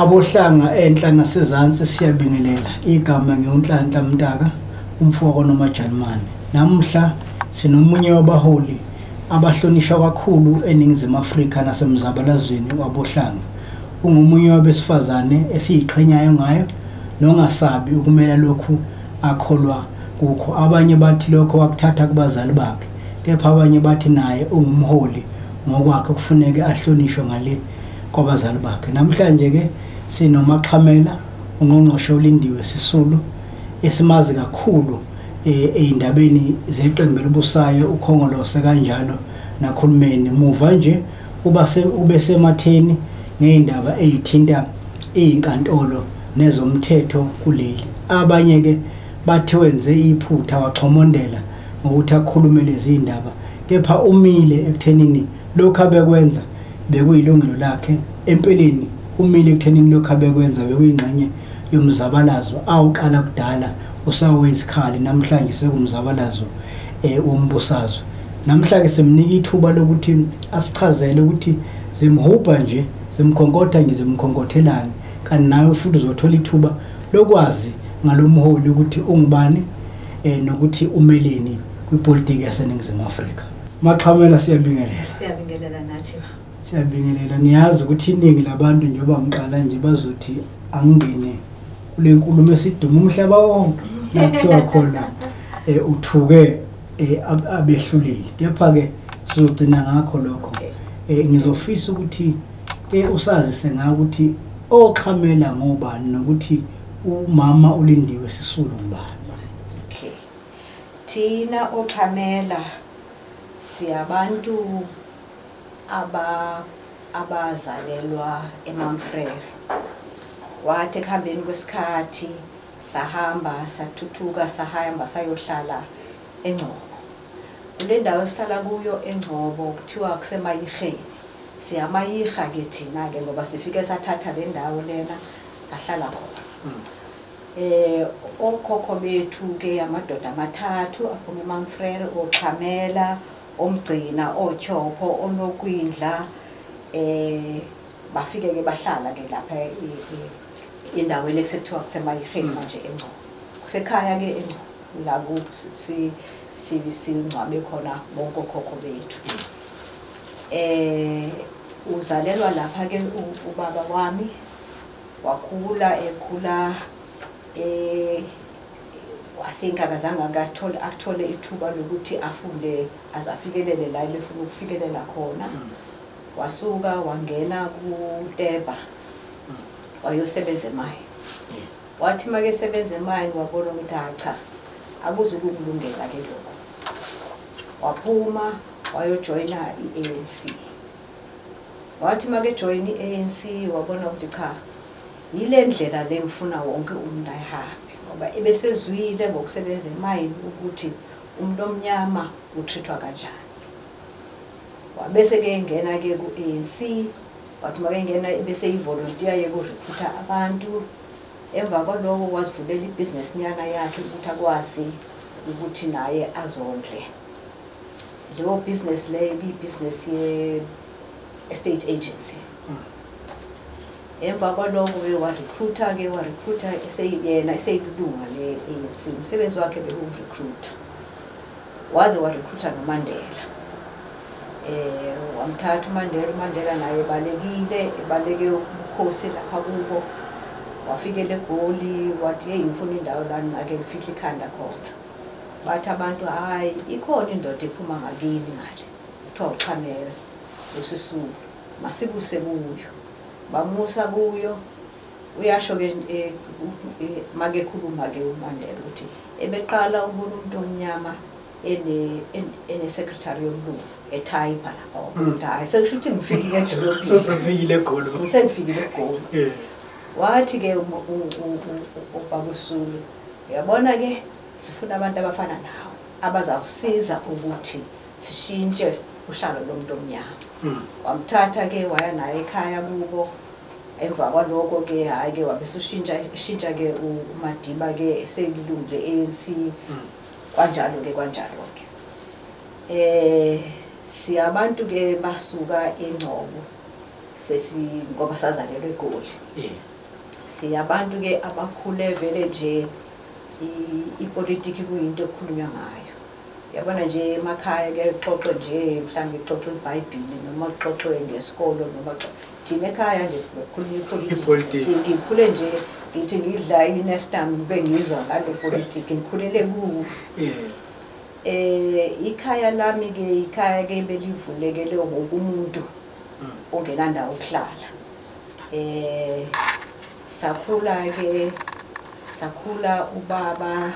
Abohlanga enhla nasezansi siyabingelela. Igama ngiuNhlanhla Mtaka, umfowabo noMajalimane. Namuhla sinomunye wabaholi abahlonishwa kakhulu eNingizimu Afrika nasemzabalazweni wabohlanga. Ungomunye wabesifazane esiyiqhenyayo ngayo nongasabi ukumela lokhu akholwa kukho. Abanye bathi lokho wakuthatha kubazali bakhe, kepha abanye bathi naye ungumholi ngokwakhe kufuneke ahlonishwe ngale kwabazali bakhe. Namhlanje ke sinoMaxhamela, ungqongqoshe uLindiwe Sisulu, esimazi kakhulu ey'ndabeni zeqembu elibusayo uKhongolose kanjalo nakhulumeni. Muva nje ubesematheni ngey'ndaba ey'thinta iy'nkantolo nezomthetho kuleli. Abanye ke bathi wenze iphutha waxhomondela ngokuthi akhulume lezi ndaba, kepha umile ekuthenini lokhu abekwenza bekuyilungelo lakhe. Empeleni umile ekuthenini lokhu abekwenza bekuyingxenye yomzabalazo awuqala kudala usawezikhali, namhlanje sekumzabalazo wombusazwe. Namhlanje simnika ithuba lokuthi asichazele ukuthi zimhubha nje, zimkhonkotha nje, zimkhonkothelani, kanti nawe futhi uzothola ithuba lokwazi ngalomholi ukuthi ungubani nokuthi umeleni kwipolitiki yaseNingizimu Afrika. Maxhamela, siyabingelela. Siyabingelela nathi. Siyabingelela. Ngiyazi ukuthi iningi labantu njengoba ngiqala nje bazothi angingene kule nkulumo esiduma umhlaba wonke nakuthiwa khona uthuke abehluleli, kepha-ke sizogcina ngakho lokho. Ngizofisa ukuthi ke usazise ngako ukuthi oxhamela ngobani nokuthi umama uLindiwe Sisulu ngubani. Okay. Thina oxhamela siyabantu abazalelwa eMamfrere. Wathi ekuhambeni kwesikhathi sahamba sathuthuka sahamba sayohlala eNgcobo. Kule ndawo esihlala kuyo eNgcobo kuthiwa kuseMayiheni. Siyamayiha ke thina ke ngoba sifike sathatha le ndawo lena sahlala khona. Okhokho bethu ke amadoda amathathu aphuma eMamfrere, oXhamela, oMgcina, oTyhopho, oNokwindla, bafike ke bahlala ke lapha endaweni ekuthiwa kuseMayiheni manje eNgcobo. Kusekhaya ke eNgcobo la ku singcwabe khona bonke okhokho bethu. Uzalelwa lapha ke ubaba wami, wakhula ekhula I think akazange athole ithuba lokuthi afunde azafikelele la efuna ukufikelela khona. Wasuka wangena kuTeba wayosebenza emayini. Wathi make sebenza emayini wabona ukuthi cha, akuzukulungela ke lokho. Waphuma wayojoyina i-ANC. Wathi make join i-ANC wabona ukuthi cha, yile ndlela le ngifuna wonke umuntu ayihambe, ngoba ebesezwile ngokusebenza emayini ukuthi umuntu omnyama utreatwa kanjani. Wabese ke ngena ke ku-ANC, wathi makengena ebese ivolunteer yokurecruita abantu. Emva kwaloko wazivulela ibhizinesi nyana yakhe ukuthi akwazi ukuthi naye azondle. Leyo business leyo ibhizinesi ye-estate agency. Emva kwaloko ke warecruita eseyena eseyilunga le-ANC. Umsebenzi wakhe bekuwurecruita. Waze warecruita noMandela. Wamthatha uMandela, naye ebalekile, ebaleke ubukhosi lapha kubo. Wafikela eGoli, wathi hey, ngifuna indawo la ngake ngifihle ikhanda khona. Bathi abantu hayi, ikhona indoda ephuma ngakini ngale, kuthiwa uXhamela uSisulu, masikuse kuyo. Bamusa kuyo. Uyasho ke make khuluma ke uMandela ukuthi ebeqala ubona umuntu omnyama ene secretary yomlungu etype lapha, ukuthi hayi sekusho ukuthi ngifikile edolobheni. Sesifikile eGoli. Sengifikile eGoli. Wathi ke ubaba uSulu, uyabona ke sifuna abantu abafana nawe abazawusiza ukuthi sishintshe uhlalo lomuntu omnyama. Wamthatha ke waya naye ekhaya kubo. Emva kwaloko ke hayi ke wabesushintsha shintsha ke uMadiba ke seyilungu le-ANC. Kanjalo ke kanjalo ke. Siyabantu ke basuka eNgcobo sesi ngoba sazalelwa eGoli. Siyabantu ke abakhule vele nje ipolitiki kuyinto ekhulunywa ngayo. Yabona nje emakhaya ke kuxoxwe nje mhlawumbe kuxoxwe iBhayibheli noma kuxoxwe ngesikolo noma thina ekhaya nje kukhulunywa ipolitiki. Ngikhule nje ngithi ngidla iNestam ngibe ngizwa ngale politiki, ngikhulele kuwo. Ikhaya lami ke, ikhaya ke belivulekele wonke umuntu ongenandawo ukuhlala. Sakhula ke, sakhula ubaba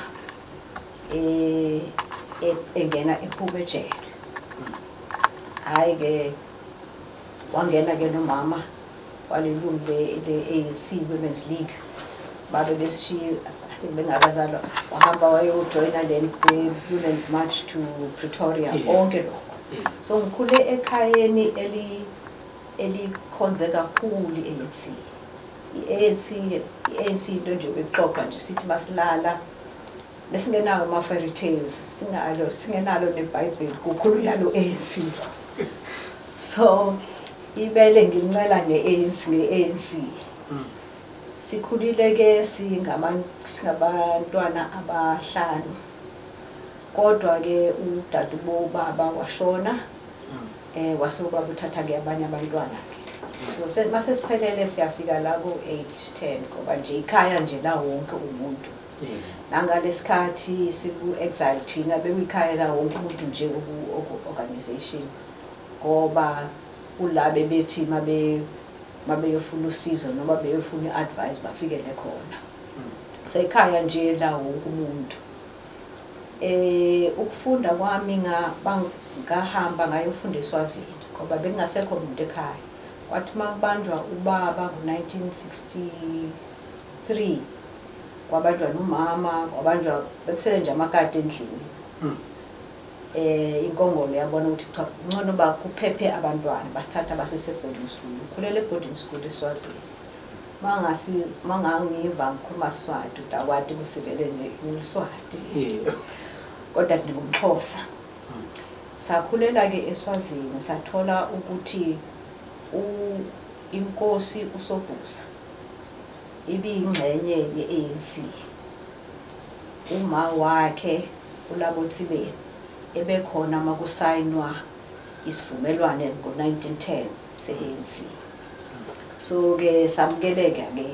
engena ephuma ejele. Hayi ke wangena ke nomama walelungu le-ANC Women's League, babe besishiya, I think bengakazalwa, wahamba wayojoyina le Women's March to Pretoria, konke lokho. So ngikhule ekhayeni elikhonze kakhulu i-ANC. I-ANC into nje bekuxoxa nje sithi masilala besingenawo ama fairy tales, singenalo neBhayibheli, kukhulunywa lo ANC. So ibele ngincela ne-ANC nge-ANC. Sikhulile ke singabantwana abahlanu. Kodwa ke udadewabo baba washona, wase ubaba uthatha ke abanye abantwana ke. So mase siphelele siyafika la ku 8 10 ngoba nje ikhaya nje la wonke umuntu. Nangalesikhathi siku exile thina bekuyikhaya la wonke umuntu nje ku organization, ngoba kulabe bethi mabeyofuna usizo noma beyofuna iadvice bafikele khona. Sekhaya nje la wonke umuntu. Ukufunda kwami ngahamba ngayofunda eSwazini ngoba bengingasekho umuntu ekhaya. Kwathi makubanjwa ubaba ngo-1963 kwabanjwa nomama, kwabanjwa bekusele nje amakati endlini. Inkongolo yabona ukuthi cha, ngcono bakuphephe abantwana, basithatha basese boarding school. Ngikhulele boarding school eSwazini. Mangangiva ngikhuluma Swati, udakwati kusivele nje ngiSwati. Kodwa ngingumXhosa. Sakhulela ke eSwazini, sathola ukuthi inkosi uSobhuza ibiyingxenye ye-ANC. Uma wakhe uLabotsibeni ebekhona makusayinwa isivumelwano ngo-1910 se-ANC. So ke samukeleka ke,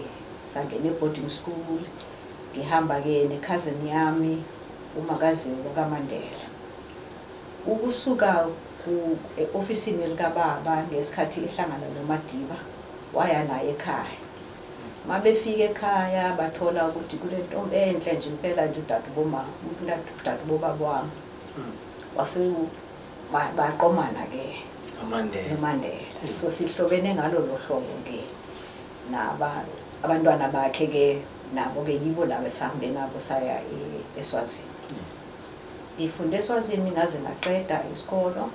sangena e-boarding school, ngihamba ke ne-cousin yami umakazi kaMandela. Ukusuka ku-ofisini likababa ngesikhathi ehlangana noMadiba, waya naye ekhaya. Mabefika ekhaya bathola ukuthi kule ntombi enhle nje impela nje udadewabo wami. Wase baqomana ke noMandela. So sihlobene ngalolo hlobo ke naba abantwana bakhe ke nabo ke yibo laba esihambe nabo saya eSwazini. Ngifunde eSwazini ngaze ngaqeda isikolo,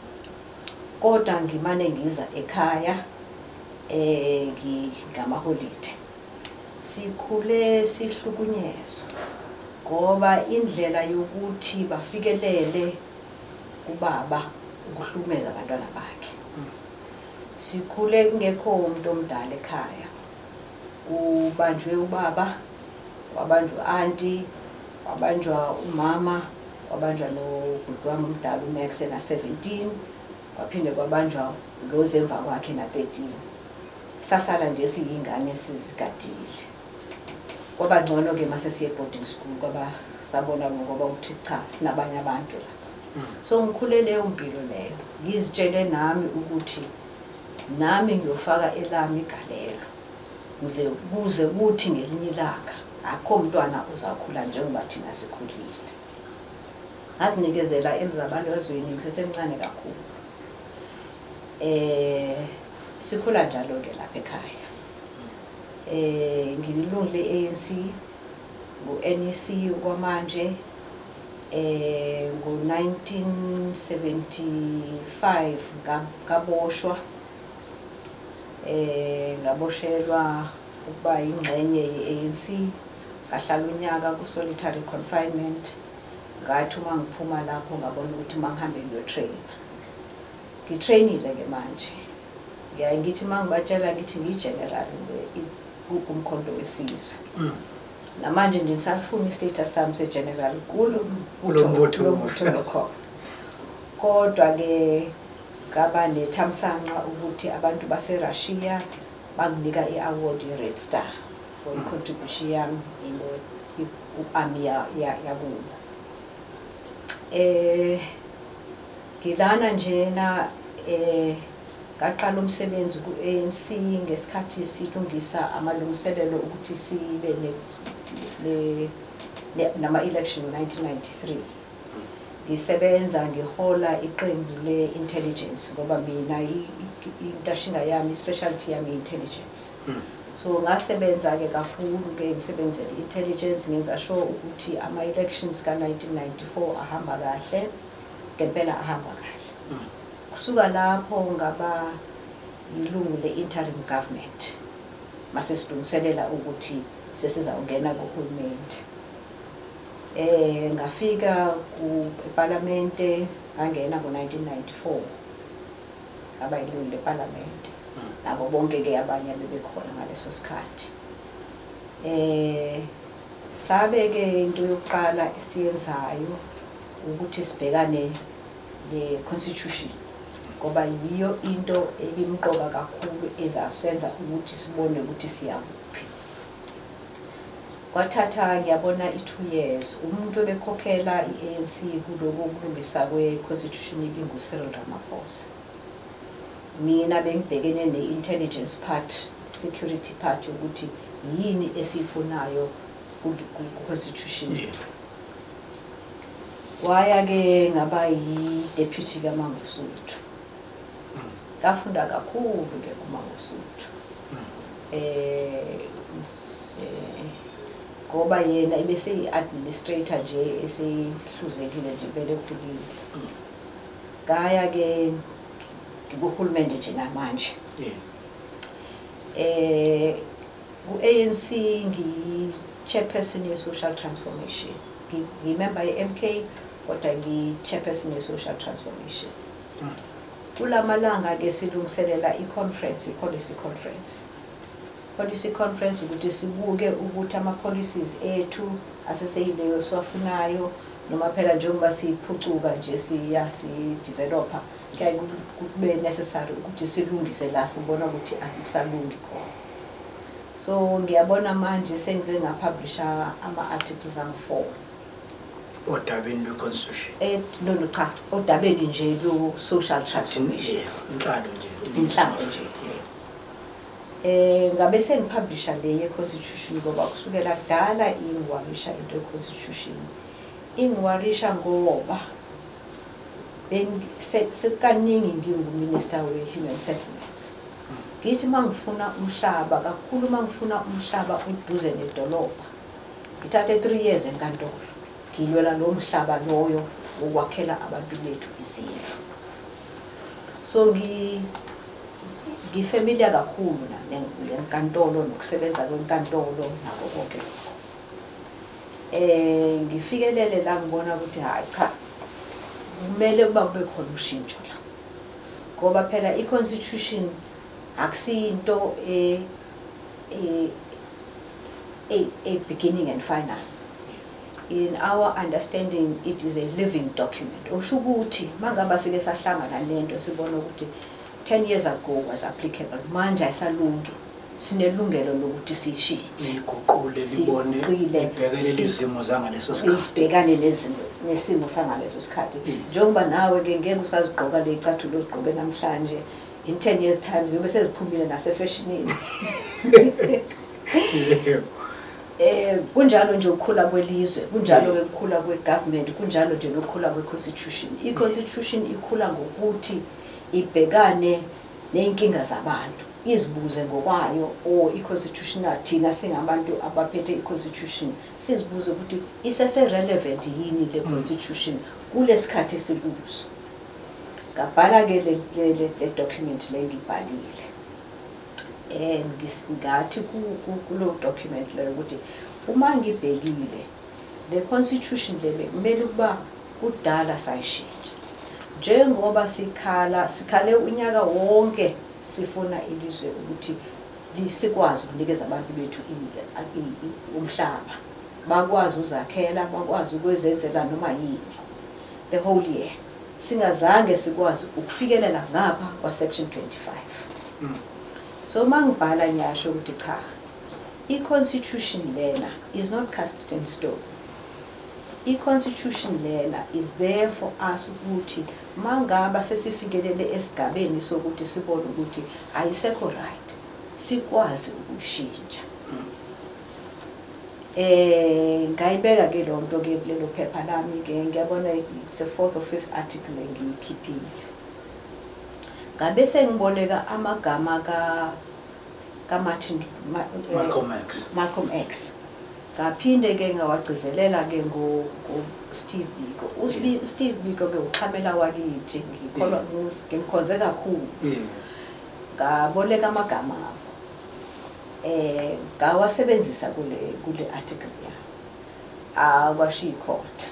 kodwa ngimane ngiza ekhaya ngamaholide. Sikhule sihlukunyezwa ngoba indlela yokuthi bafikelele kubaba ukuhlumeza abantwana bakhe. Sikhule kungekho umuntu omdala ekhaya. Kubanjwe ubaba, kwabanjwa auntie, kwabanjwa umama, kwabanjwa nobhuti wami omdala uMax ena 17, kwaphinde kwabanjwa lo zemva kwakhe na 13. Sasala nje siyingane sizigadile. Kwaba ngcono ke mase siye boarding school kwaba sabona ngoba uthi cha sinabanye abantu la. So ngikhulele leyo mpilo leyo, ngizitshele nami ukuthi nami ngiyofaka elami igalelo ngize kuze kuthi ngelinye ilanga akho umntwana uzakhula njengoba thina sikhulile. Ngazinikezela emzabalazweni ngisesemncane kakhulu. Sikhula njalo ke lapha ekhaya. Ngililungu le-ANC, ngu-NEC kwamanje. Ngo-1975 ngaboshwa, ngaboshelwa ukuba ingxenye ye-ANC, ngahlala unyaka ku-solitary confinement. Ngathi uma ngiphuma lapho ngabona ukuthi uma ngihambe ngiyotraina. Ngitrainile ke manje. Ngiyaye ngithi uma ngibatshela ngithi ngiyi-general kuMkhonto weSizwe. Namanje nje ngisafuna i-status sami se-general kulo Kulo mbutho. Lokhona. Kodwa ke ngaba nethamsanqa ukuthi abantu base-Russia banginika i-award, i-Red Star, for i-contribution yami in ku-army yakubo. Ngilana njena ngaqala umsebenzi ku-ANC ngesikhathi silungisa amalungiselelo ukuthi sibe nama-election ngo-1993. Ngisebenza ngihola iqembu le-intelligence ngoba mina intashinga yami, i-specialty yami, i-intelligence. So ngasebenza-ke kakhulu-ke ngisebenzela i-intelligence, ngenza sure ukuthi ama-elections ka-1994 ahamba kahle, ngempela ahamba kahle. Kusuka lapho ngaba ilungu le-interim government mase silungiselela ukuthi sesizawungena kuhulumende. Ngafika ku eParliament, ngangena ngo-1994, ngaba ilungu leParliament nabo bonke ke abanye bebekhona ngaleso sikhathi. Sabe ke into yokuqala esiyenzayo ukuthi sibhekane ne-constitution ngoba yiyo into ebimqoka kakhulu ezasenza ukuthi sibone ukuthi siyakuphi. Kwathatha, ngiyabona, i-2 years. Umuntu ebekhokhela i-ANC kuloko kulungisa kwe-constitution ibingu-Cyril Ramaphosa. Mina bengibhekene ne-intelligence part, security part, ukuthi yini esiyifunayo ku-constitution. Waya-ke ngaba yi-deputy kaMangosuthu. Ngafunda kakhulu-ke kuMangosuthu ngoba yena ibeseyi-administrator nje esehluzekile nje, vele ekhulile. Ngaya-ke ngikuhulumende nje namanje. Ku-ANC ngiyi-chairperson ye-social transformation. Ngiyimember ye-MK kodwa ngiyi-chairperson ye-social transformation. Kulamalanga-ke silungiselela i-conference, i-policy conference. Policy conference ukuthi sibuke ukuthi ama-policies ethu aseseyileyo siwafunayo noma phela njengoba siphucuka nje siya si-developa, kuyaye kube necessary ukuthi silungise la sibona ukuthi akusalungi khona. So ngiyabona manje sengize ngapublisha ama-articles angu-4 Odabeni lwe-constitution? No, cha, odabeni nje lo-social transformation. Yeah, inhlalo nje. Inhlalo nje. Ngabe sengipublisha le ye-constitution ngoba kusukela kudala ingiworrysha into ye-constitution. Ingiworrysha ngoba sekukaningi ngingu-minister we-human settlements. Ngithi uma ngifuna umhlaba, kakhulu uma ngifuna umhlaba uduze nedolobha, ngithathe 3 years enkantolo ngilwela lo mhlaba loyo wokwakhela abantu bethu izindlu. So ngifamiliar kakhulu nenkantolo nokusebenza kwenkantolo nako konke lokho. Ngifikelele la ngibona ukuthi hayi cha, kumele kuba kube khona ushintsho la. Ngoba phela i-constitution akusiyinto e beginning and final. In our understanding, it is a living document. Osho ukuthi mangaba sike sahlangana nento sibona ukuthi 10 years ago was applicable, manje ayisalungi, sinelungelo lokuthi siyishintshe. Liguqule, libone, Siguqule. Libhekelele izimo zangaleso sikhathi. Sibhekane nezimo nesimo sangaleso sikhathi. Njengoba nawe ke ngeke usazigqoka le icathulo ozigqoke namhlanje, in 10 years time ziyobe seziphumile nasefashionini. Kunjalo nje ukukhula kwelizwe, kunjalo ke ukukhula kwe-government, kunjalo nje nokukhula kwe-constitution. I-constitution ikhula ngokuthi ibhekane ney'nkinga zabantu, izibuze ngokwayo, or i-constitution, thina singabantu abaphethe i-constitution sizibuze ukuthi isese-relevant yini le constitution kulesikhathi esikuso. Ngabhala-ke le document le ngibhalile. Ngathi kulo document leyo ukuthi uma ngibhekile le constitution le, kumele ukuba kudala sayishintsha. Njengoba sikhala, sikhale unyaka wonke sifuna ilizwe ukuthi Sikwazi ukunikeza abantu bethu umhlaba, bakwazi uzakhela, bakwazi ukwezenzela noma yini the whole year. Singazange sikwazi ukufikelela ngapha kwa section 25. So mangibhala ngiyasho ukuthi cha, i-constitution lena is not cast in stone. I-constitution lena is there for us ukuthi mangaba sesifikelele esigabeni sokuthi sibone ukuthi ayisekho right, sikwazi ukushintsha. Ngayibeka ke lo nto ke kulelo phepha lami ke, ngiyabona it's the 4th or 5th article engiyikhiphile. Ngabe sengiboleka amagama ka Martin Malcolm X. Malcolm X. Ngaphinde ke ngawagcizelela ke ngo Steve Biko. USteve Biko ke uxhamela wakithi, ngikholwa ngimkhonze kakhulu. Ngaboleka amagama abo. Ngawasebenzisa kule article yami. Akwashiya ikhotha.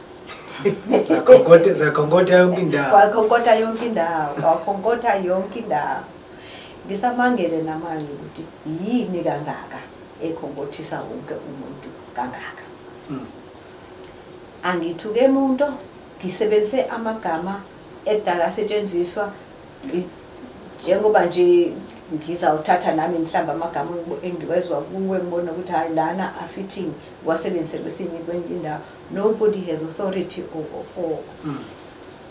Zakhonkotha yonke indawo. Kwakhonkotha yonke indawo, kwakhonkotha yonke indawo. Ngisamangele namanje ukuthi yini kangaka ekhonkothisa wonke umuntu kangaka. Angithuke umuntu, ngisebenzise amagama ekudala asetshenziswa, njengoba nje ngizawuthatha nami mhlawumbe amagama engiwezwa kuwe, ngibona ukuthi hayi lana afitting, wasebenzise kwesinye kwenye indawo. Nobody has authority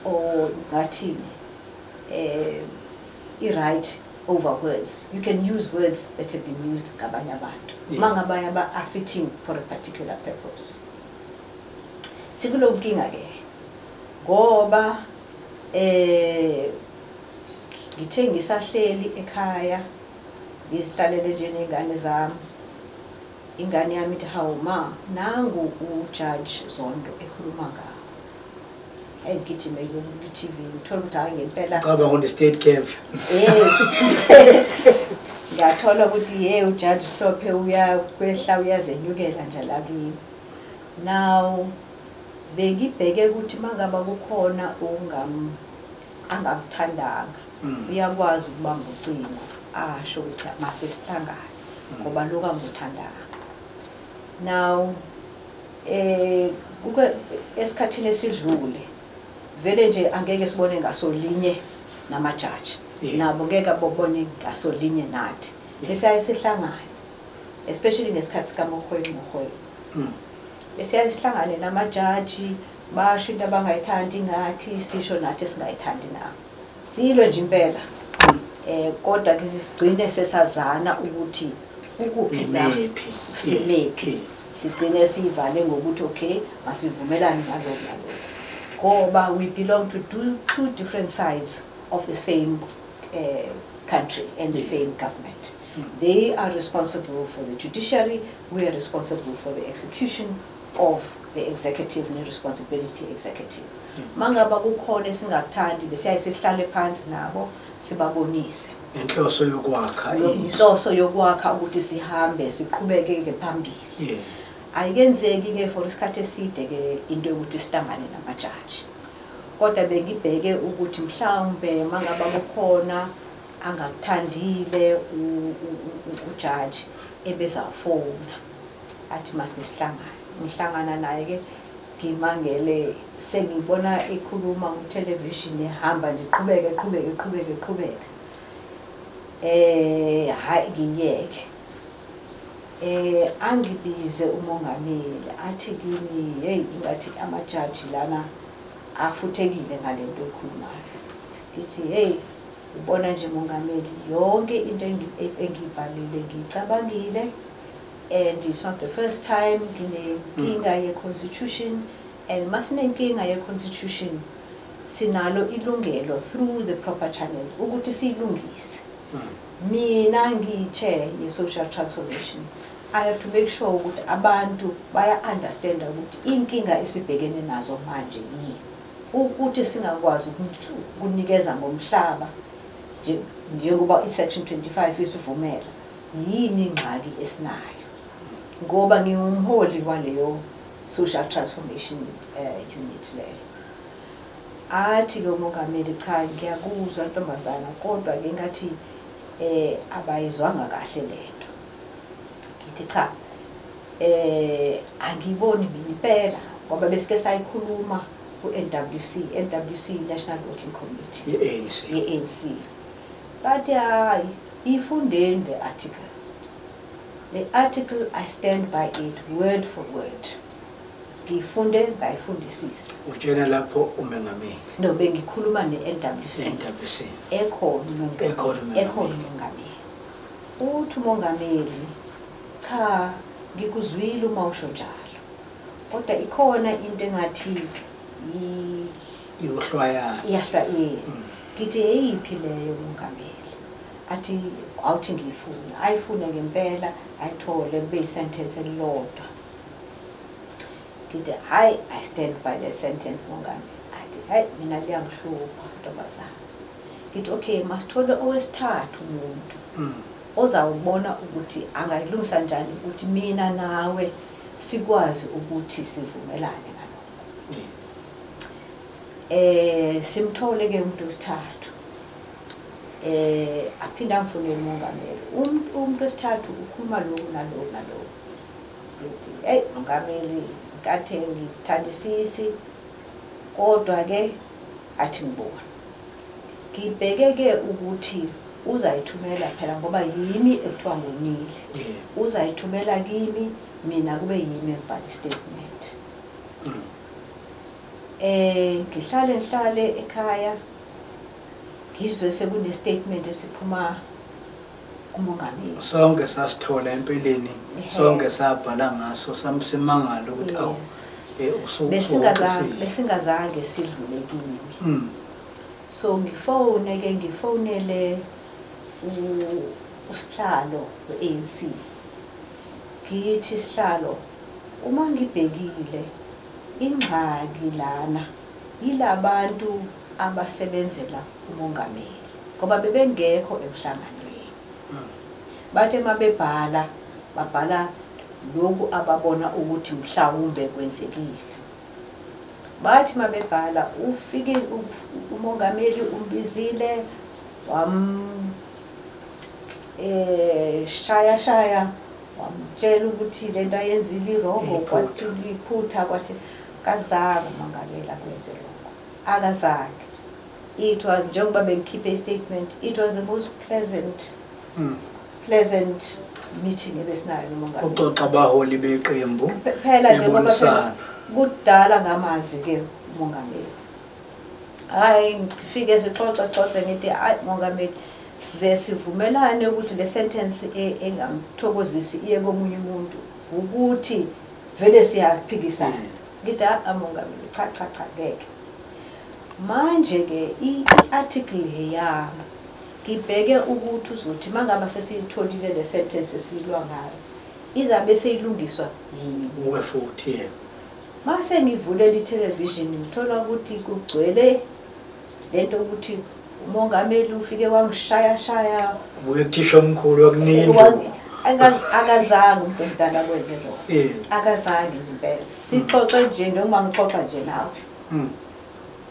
or ngathini i-right over words. You can use words that have been used ngabanye abantu, mangabanye aba fitting for a particular purpose. Sikulo nkinga ke ngoba ngithe ngisahleli ekhaya ngizihlalele nje nezingane zami, ingane yami ithi hawu ma, nangu uJudge Zondo ekhuluma ngawo. Engigijime ku-TV ngithola ukuthi hayi ngempela cabanga ukuthi state camp. Ngiyathola ukuthi hey uJudge Hlophe uyakwehla uyazenyukela nje la kimi. Now bengibheke ukuthi mangaba kukhona angakuthandanga uyakwazi ukubamba ucingo asho ukuthi mase sihlangane ngoba lokho angikuthandanga. Now esikhathini esidlule vele nje angeke sibone ngasolinye namajaji, nabo ngeke babone ngasolinye nathi. Bese sihlangane especially ngesikhathi sika Mogoeng Mogoeng. Bese sihlangane namajaji, basho into abangayithandi ngathi, sisho nathi singayithandi nabo. Silwe nje impela. Kodwa ke sigcine sesazana ukuthi ukuphi la simephi. Sigcine sivale ngokuthi okay masivumelane ngalokho nalokho. Ngoba we belong to two different sides of the same country and the same government. They are responsible for the judiciary, we are responsible for the execution of the executive and responsibility executive. Mangaba kukhona esingakuthandi bese sihlale phansi nabo sibabonise. Inhloso yokwakha inhloso yokwakha ukuthi sihambe siqhubeke ke phambili. Ayikenzeki ke for isikhathi eside ke into yokuthi sihlangane namajaji. Kodwa bengibheke ukuthi mhlawumbe mangaba kukhona angakuthandile ujaji ebezafona athi masisihlangane. Ngihlangana naye ke ngimangele sengibona ekhuluma ku television ehamba nje qhubeke qhubeke qhubeke qhubeke. Hayi ngiyeke. Angibize umongameli athi kimi hey ingathi amajaji lana afuthekile ngalento ekhulumayo. Ngithi hey ubona nje mongameli yonke into engibhalile ngicabangile, and it's not the first time nginenkinga ye-constitution, and masinenkinga ye-constitution sinalo ilungelo through the proper channel ukuthi siyilungise. Mina ngiyi-chair ye-social transformation, I have to make sure ukuthi abantu baya-understanda ukuthi inkinga esibhekene nazo manje yini, ukuthi singakwazi ukunikeza ngomhlaba njengoba i-section 25 isivumela, yini ingxaki esinayo, ngoba ngingumholi waleyo social transformation unit leyo. Athi ke umongameli cha ngiyakuzwa ntombazana, kodwa ke ngathi Abayizwanga kahle lento. Ngithi cha, angiboni mina impela ngoba besike sayikhuluma ku-NWC, NWC National Working Committee ye-ANC. Ye-ANC. Bathi hayi, ifundeni le article. Le article, I stand by it word for word. Ngifunde ngayifundisisa. Utshena lapho umengameli? No, bengikhuluma ne-NWC. NWC. Ekhona umongameli. Ekhona umongameli. Ekhona umongameli. Uthi umongameli, cha, ngikuzwile uma usho njalo. Kodwa ikhona into engathi Iyohlwayana. Iyahlwayela. Ngithi eyiphi leyo mongameli? Athi awuthi ngiyifuna. Ayifune ngempela, ayithole kube yi-sentence elilodwa. Ngithi hayi, I stand by that sentence mongameli. Athi hayi, mina liyangihlupha ntombazana. Ngithi okay, masithole owesithathu umuntu ozawubona ukuthi angayilungisa njani ukuthi mina nawe sikwazi ukuthi sivumelane ngalokho. Simthole ke umuntu wesithathu. Aphinda amfonele umongameli. Umuntu wesithathu ukhuluma lokhu nalokhu nalokhu. Ngithi hey mongameli, ngathe ngithandisisi kodwa ke athi ngibona. Ngibheke ke ukuthi uzayithumela phela ngoba yimi ekuthiwa ngonile. Uzayithumela kimi mina kube yimi engibhala statement. Ngihlale ekhaya ngizwe sekune statement esiphuma kumongameli. Sonke sasithola empeleni, sonke sabhala ngaso, samsimangala ukuthi awu besingazange sidlule kimi. So ngifone ke, ngifonele usihlalo we-ANC. Ngithi sihlalo, uma ngibhekile ingxaki lana yilabantu abasebenzela umongameli ngoba bebengekho emhlanganweni. Bathe mabebhala babhala lokhu ababona ukuthi mhlawumbe kwenzekile. Bathi mabebhala ufike umongameli umbizile wam shaya wamtshela ukuthi lento ayenzile irongo, kwathi iphutha, kwathi kazange umongameli akwenze lokho. Akazange. It was njengoba bengikhiphe i-statement, it was the most pleasant pleasant meeting ebesinayo nomongameli. Uxoxa abaholi beqembu phela njengoba kudala ngamazi ke umongameli. Hayi ngifike sixoxa ngithi hayi mongameli, size sivumelane ukuthi le sentence engamthokozisi iye komunye umuntu ukuthi vele siyaphikisana. Ngithi amongameli cha cha cha ngeke. Manje ke i-article yami ngibheke ukuthi uzothi mangaba sesiyitholile le sentence esilwa ngayo izabe seyilungiswa yini uwe futhi yebo. Mase ngivulela i-television ngithola ukuthi kugcwele lento ukuthi umongameli ufike wangishaya shaya, ubuye kuthisha omkhulu wakunika induku. Akazange umuntu omdala kwenze lokho. Akazange impela. Sixoxe nje njengoba ngixoxa nje nawe.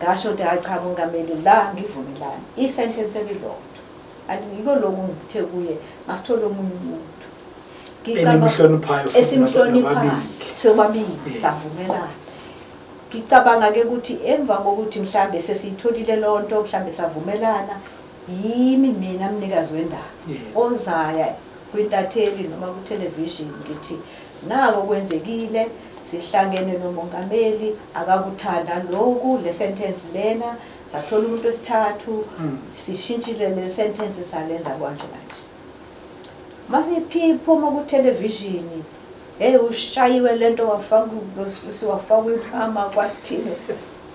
Ngasho ukuthi hayi cha mongameli la ngivumelana. I-sentence elilodwa. Anti ngiko lokhu ngithe kuye masithole omunye umuntu. Ngicabanga esimhloniphayo sobabili savumelana. Ngicabanga ke ukuthi emva kokuthi mhlambe sesiyitholile lonto mhlambe savumelana, yimi mina mnikazi wendaba ozaya kwintatheli noma ku television ngithi nako kwenzekile, sihlangene nomongameli akakuthanda lokhu le sentence lena, sathola umuntu wesithathu sishintshile le sentence salenza kanje kanje. Mase iphuma ku television, hey ushayiwe lento wafaka siwafaka impama kwathini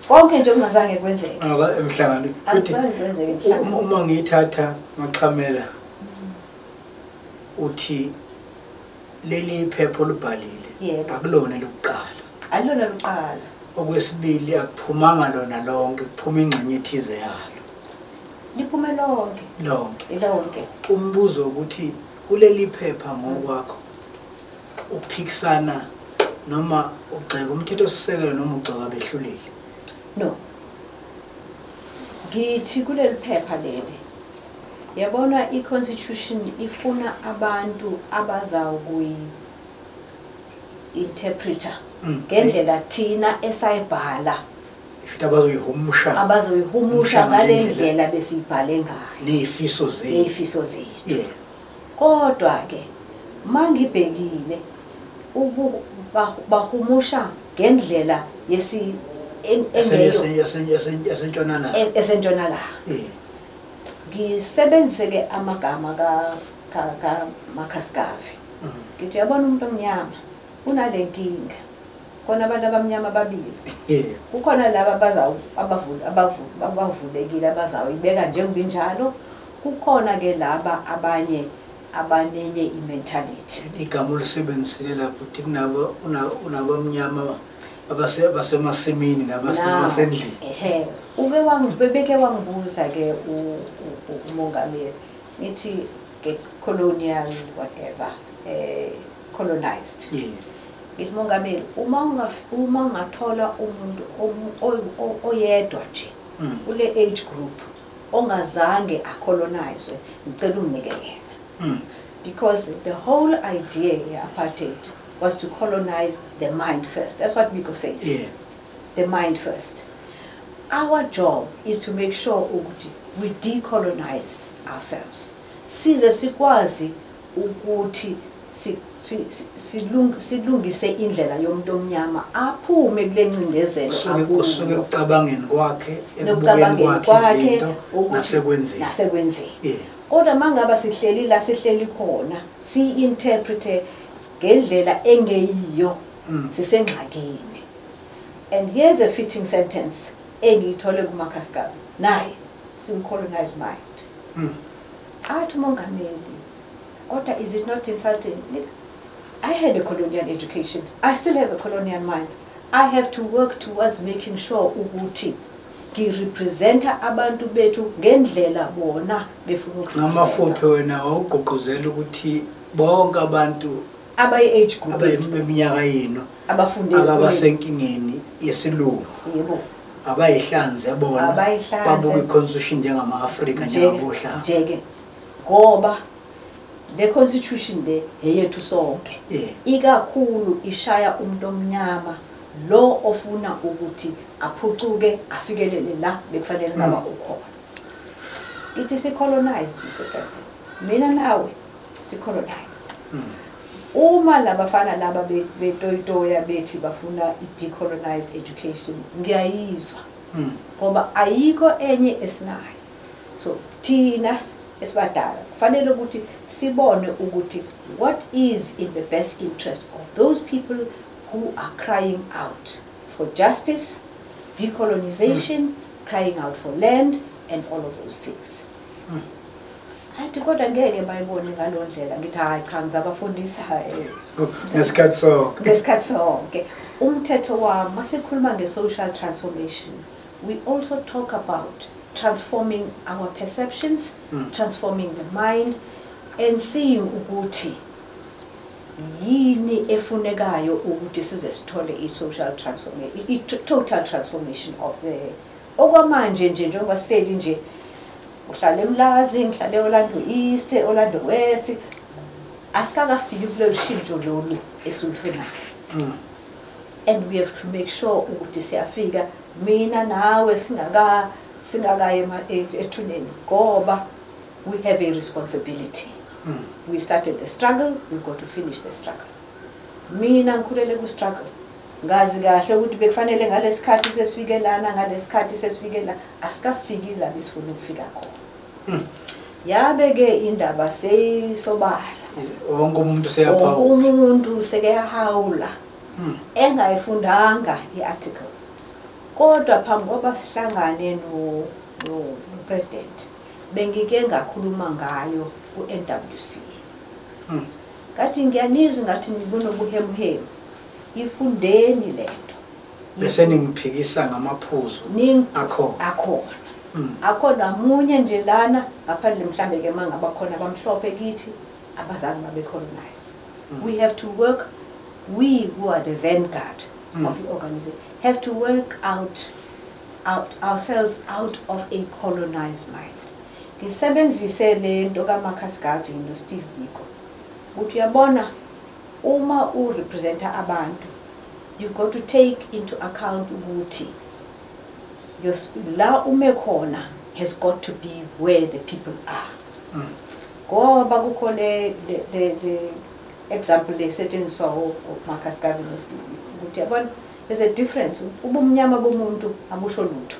konke nje kungazange kwenzeke emhlanganweni. Futhi uma ngiyithatha ngachamela uthi leli phepha olubhalile akulona lokuqala, alona lokuqala. Okwesibili akuphumanga lona lonke, kuphuma ingxenye ethize yalo, liphume lonke lonke lonke. Umbuzo ukuthi kuleli phepha ngokwakho uphikisana noma ugxeka umthetho sisekelo noma ugxeka abehluleli? No, ngithi kuleli phepha leli Yabona, i-constitution ifuna abantu abazawukuyi interpreta ngendlela thina esayibhala, Futhi abazoyihumusha. Abazoyihumusha Humusha ngale ngale ndlela. ndlela besiyibhale ngayo Ney'fiso zethu. Ney'fiso zethu. Kodwa ke mangibhekile bahumusha ngendlela yesi engeyo Yasentshonalanga. Esentshonalanga. Ngisebenzise ke amagama ka Marcus Garvey. Ngithi, uyabona, umuntu omnyama unale nkinga khona, abantu abamnyama ababili. Kukhona laba abavulekile abazawuyibeka njengoba injalo, kukhona ke laba abanye abanenye i-mentality. Igama olisebenzisile lapho uthi kunabo unabamnyama abasemasimini nabasendlini. Ehe, uke beke wangibuza ke umongameli, ngithi ke colonial whatever, colonized. Ngithi, mongameli, uma ungathola umuntu oyedwa nje kule age group ongazange acolonizwe, ngicela unginike yena, because the whole idea ye-apartheid was to colonize the mind first. That's what Biko says. The mind first. Our job is to make sure ukuthi we decolonize ourselves, size sikwazi ukuthi silungise indlela yomuntu omnyama aphume kule ncindezelo Kusuke akuyo. Kusuke ekucabangeni kwakhe, ekubukeni Nokucabangeni kwakhe kwakhe, izinto nasekwenzeni. Nasekwenzeni. Kodwa mangaba sihleli la sihleli khona, siyi-interprete ngendlela engeyiyo, sisengxakini. And here's a fitting sentence engiyithole kuMarcus Garvey naye, siwu-colonize mind. Athi umongameli, kodwa is it not insulting? Ngithi, I had a colonial education. I still have a colonial mind. I have to work towards making sure ukuthi ngirepresenta abantu bethu ngendlela bona befuna Ngamafuphi, wena wawugqugquzela ukuthi bonke abantu abayi-age group yethu, abayiminyaka yenu abafunde esikoleni. Abasenkingeni yesilungu, Yebo. abayihlanze bona, Abayihlanze. babuke i-constitution njengama-Afrika, njengabohlanga. Njeke ngoba le constitution le eyethu sonke. Ikakhulu ishaya umuntu omnyama lo ofuna ukuthi aphucuke, afikelele la bekufanele ngaba ukhona. Ithi si-colonized, Mr President, mina nawe si-colonized. Uma labafana laba betoyitoya bethi bafuna i-decolonized education, ngiyayizwa, ngoba ayikho enye esinayo. So thina esibadala kufanele ukuthi sibone ukuthi what is in the best interest of those people who are crying out for justice, decolonization, crying out for land and all of those things. Athi, kodwa ngeke bayibone ngalo ndlela. Ngithi, hayi cha, ngizabafundisa Ngesikhathi sonke. Ngesikhathi sonke. Umthetho wami, masikhuluma nge-social transformation, we also talk about transforming our perceptions, transforming the mind and seeing ukuthi yini efunekayo ukuthi size sithole i-social transformation, i-total transformation of the okwamanje nje. Njengoba sihleli nje, uhlala eMlazi, ngihlale e-Orlando East, e-Orlando West, asikakafiki kulolu shintsho lolu esilufunayo. And we have to make sure ukuthi siyafika mina nawe singakayi ethuneni, ngoba we have a responsibility. We started the struggle, we've got to finish the struggle. Mina ngikhulele ku-struggle, ngazi kahle ukuthi bekufanele ngalesikhathi sesifike lana, ngalesikhathi sesifike la, asikafiki la besifuna ukufika khona. Yabe ke indaba seyisobala. Wonke umuntu seyaphawula. Wonke umuntu sekeyahawula engayifundanga i-article. Kodwa phambi koba sihlangane no president, bengike ngakhuluma ngayo ku-NWC. Ngathi ngiyanizwa, ngathi kunobuhemuhemu, ifundeni lento. Bese ningiphikisa ngamaphuzu akhona. Akhona. Akhona munye nje lana ngaphandle, mhlambe ke mangaba khona abamhlophe kithi abazange babe colonized. We have to work, we who are the vanguard of the organization have to work out ourselves out of a colonized mind. Ngisebenzise lento kaMarcus Garvey noSteve Biko. Uthi uyabona uma urepresenta abantu, you've got to take into account ukuthi la ume khona has got to be where the people are. Ngoba kukho le example esetshenziswa uMarcus Garvey noSteve Biko ukuthi yabona there's a difference. Ubumnyama bomuntu abusho lutho.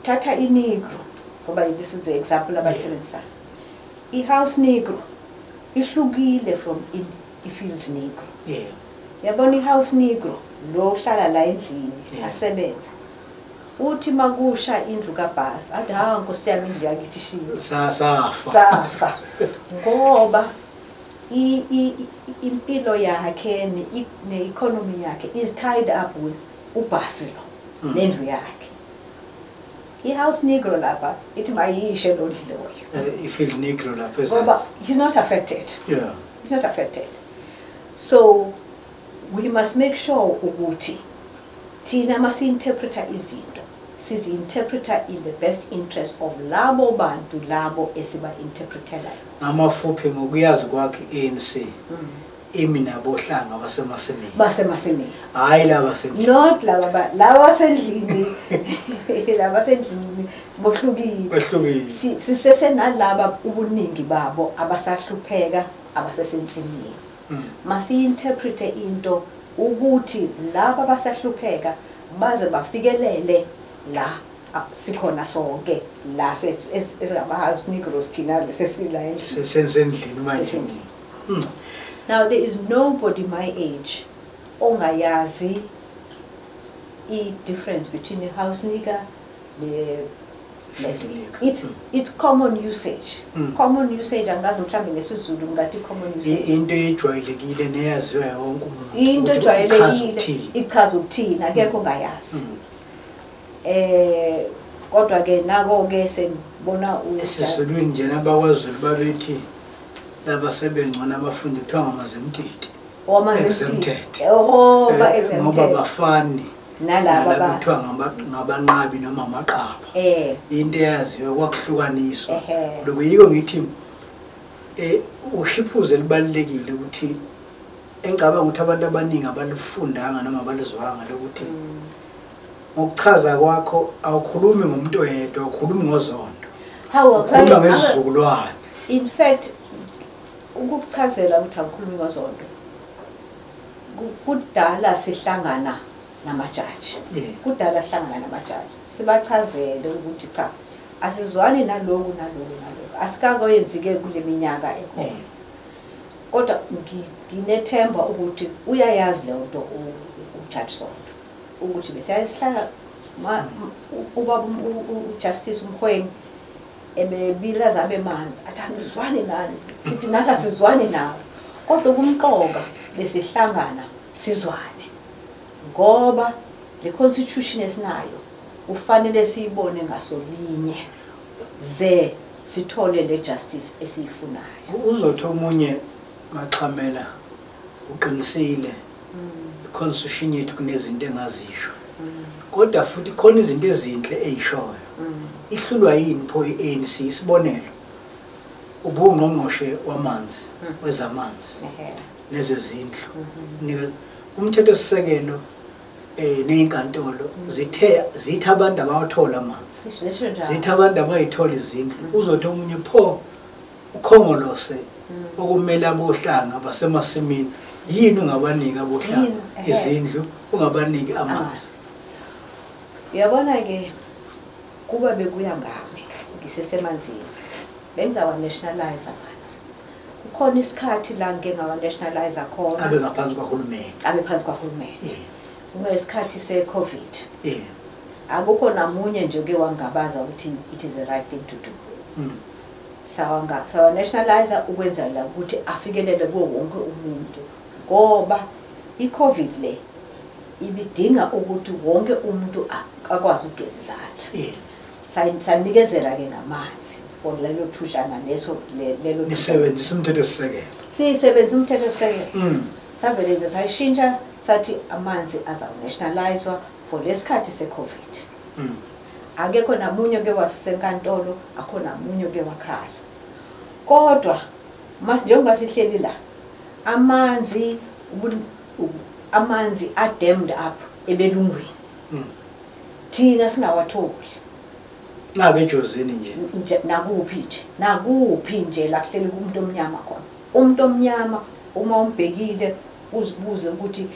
Thatha inegro, ngoba this is the example abayisebenzisayo. I-house negro ihlukile from i-field negro. Yeah. Yabona i-house negro lo ohlala la endlini asebenze. Uthi makusha indlu kabhasi athi ha nkosi yami indlu yakithi ishile. Safa. Safa. Ngoba impilo yakhe ne-economy yakhe is tied up with ubhasi lo nendlu yakhe. I-house negro lapha ithi mayishe lo ndlu loyo. I-field negro lapha ngoba he's not affected. Yeah. He's not affected. So we must make sure ukuthi thina masi-interpreta izinto, sizi-interpreta in the best interest of labo bantu labo esiba-interpretelayo. Ngamafuphi ngokuyazi kwakhe i-ANC imi nabohlanga basemasimini. Basemasimini. Hayi laba sendlini. Not laba basendlini. Laba sendlini bohlukile. Bohlukile. Sisesenalaba ubuningi babo abasahlupheka abasesensimini. Masi-interprete into ukuthi laba abasahlupheka baze bafikelele la sikhona sonke la esingama-house negroes thina sesila endlini. Sesendlini manje. Now there is nobody my age ongayazi i-difference between a house nigger ne It's common usage. Common usage angazi mhlambe ngesiZulu ngathi common usage. Into ejwayelekile neyaziwa wonke umuntu. Into ejwayelekile ichaza ukuthini akekho ongayazi. Kodwa ke nako ke senibona esiZulwini nje nabakwaZulu babethi laba sebengcono abafundi kuthiwa ngamazemtiti. Omazemtiti. Oh, ba exempted. Ngoba bafani nalaba kuthiwa ngabanqabi noma amaqaba. Into eyaziwa kwakuhlukaniswa. Lokho yiko ngithi ushiphuze libalulekile ukuthi engicabanga ukuthi abantu abaningi abalifundanga noma abalizwanga lokuthi ngokuchaza kwakho awukhulumi ngomuntu oyedwa, ukhulumi ngoZondo. Ukhuluma ngesizukulwane. In fact ukukuchazela ukuthi awukhulumi ngoZondo kudala sihlangana namajaji. Kudala sihlangana namajaji sibachazele ukuthi cha asizwani naloku naloku naloku asikakoyenzike kule minyaka ekhona. Kodwa nginethemba ukuthi uyayazi leyo nto uJudge Zondo ukuthi besiyahlala ubaba uJustice Umkhwengi ebebila zabe manzi athi angizwani nani, sithi nathi asizwani nawe, kodwa kumqoka besihlangana sizwane ngoba le constitution esinayo ufanele siyibone ngasolinye ze sithole le justice esiyifunayo. Uzothi omunye Maxhamela uqinisile i-constitution yethu kunezinto engazisho, kodwa futhi khona izinto ezinhle eyishoyo. Ihlulwa yini pho i-ANC? Isibonelo, ubungqongqoshe wamanzi wezamanzi nezezindlu, umthetho sisekelo nezinkantolo zithe zithi abantu abayothola amanzi, zithi abantu abayithola izindlu. Uzothi omunye pho ukhongolose okumele abohlanga basemasimini yini ungabaniki abohlanga izindlu ungabaniki amanzi? Uyabona ke kuba bekuya ngami ngisesemanzini bengizawa nationalize amanzi. Kukhona isikhathi la ngike ngawa nationalize khona abe ngaphansi kwahulumeni, abe phansi kwahulumeni. Kungesikhathi se-COVID. Akukho namunye nje ke wangabaza ukuthi it is the right thing to do. Sawa nationalize ukwenzela ukuthi afikelele kuwo wonke umuntu ngoba i-COVID le ibidinga ukuthi wonke umuntu akwazi ukugeza izandla. Sanikezela ke ngamanzi for lelo thujana leso lelo nisebenzisa umthetho sisekelo. Sisebenzisa umthetho sisekelo. Savele nje sayishintsha sathi amanzi azawu nationalizwa for lesikhathi se-COVID. Akekho namunye ke wasenkantolo, akho namunye ke wakhala. Kodwa njengoba sihleli la, amanzi are dammed up ebelungwini. Thina singawatholi. Nake eJozini nje. Nakuphi nje la kuhleli umuntu omnyama khona. Umuntu omnyama uma umbhekile uzibuze ukuthi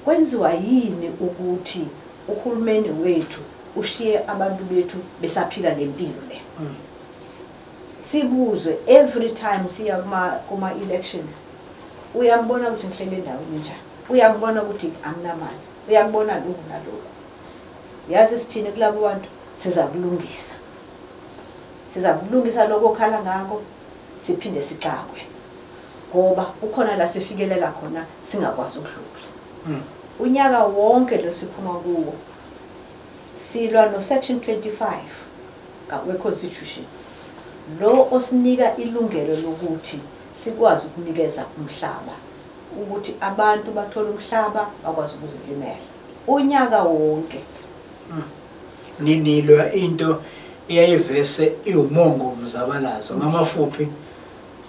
kwenziwa yini ukuthi uhulumeni wethu ushiye abantu bethu besaphila lempilo le. Sibuzwe every time siya kuma elections. Uyambona ukuthi ngihlele endaweni enjani. Uyambona ukuthi anginamanzi. Uyambona lokhu nalokhu. Yazi sithini kulabo bantu, sizakulungisa. Sizakulungisa lokho okhala ngakho, siphinde sixakwe. Ngoba ukhona la sifikelela khona singakwazi ukudlula. Unyaka wonke lo siphuma kuwo silwa no section 25 we-constitution lo osinika ilungelo lokuthi sikwazi ukunikeza umhlaba, ukuthi abantu bathole umhlaba bakwazi ukuzilimela unyaka wonke. Ninilwa into eyayivese iwumongo umzabalazo ngamafuphi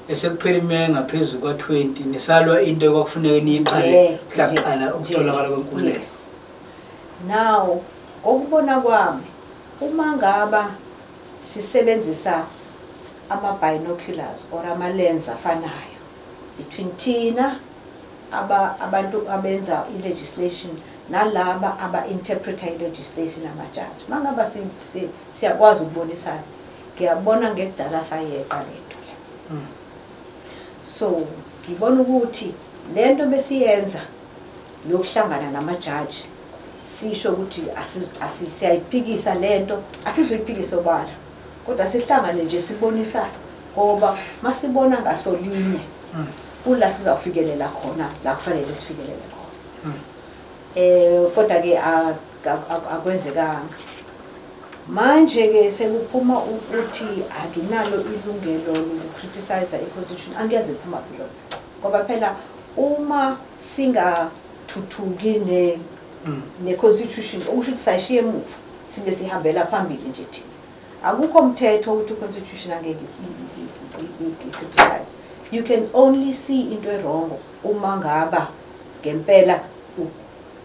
esekuphela iminyaka ngaphezulu kwa-20 nisalwa into ekwakufuneka niyiqale mhlaqala ukutholakala kwenkululeko. Now ngokubona kwami, uma ngaba sisebenzisa ama binoculars or ama lens afanayo between thina abantu abenza i-legislation nalaba aba-interpreta i-legislation amajaji, mangaba siyakwazi ukubonisana, ngiyabona ngekudala sayeqa lento le. So ngibona ukuthi lento besiyenza yokuhlangana namajaji sisho ukuthi siyayiphikisa lento, asizoyiphikisa obala, kodwa sihlangane nje sibonisane, ngoba masibona ngasolinye kula sizawufikelela khona la kufanele sifikelele khona. Kodwa ke akwenzekanga. Manje ke sekuphuma ukuthi akinalo ilungelo lokucriticize i-constitution, angiyazi iphuma phela, ngoba phela uma singathuthuki ne-constitution okusho ukuthi sayishiye emuva sibe sihambela phambili nje thina. Akukho mthetho ukuthi i-constitution angeke i-criticize. You can only see into wrong uma ngaba ngempela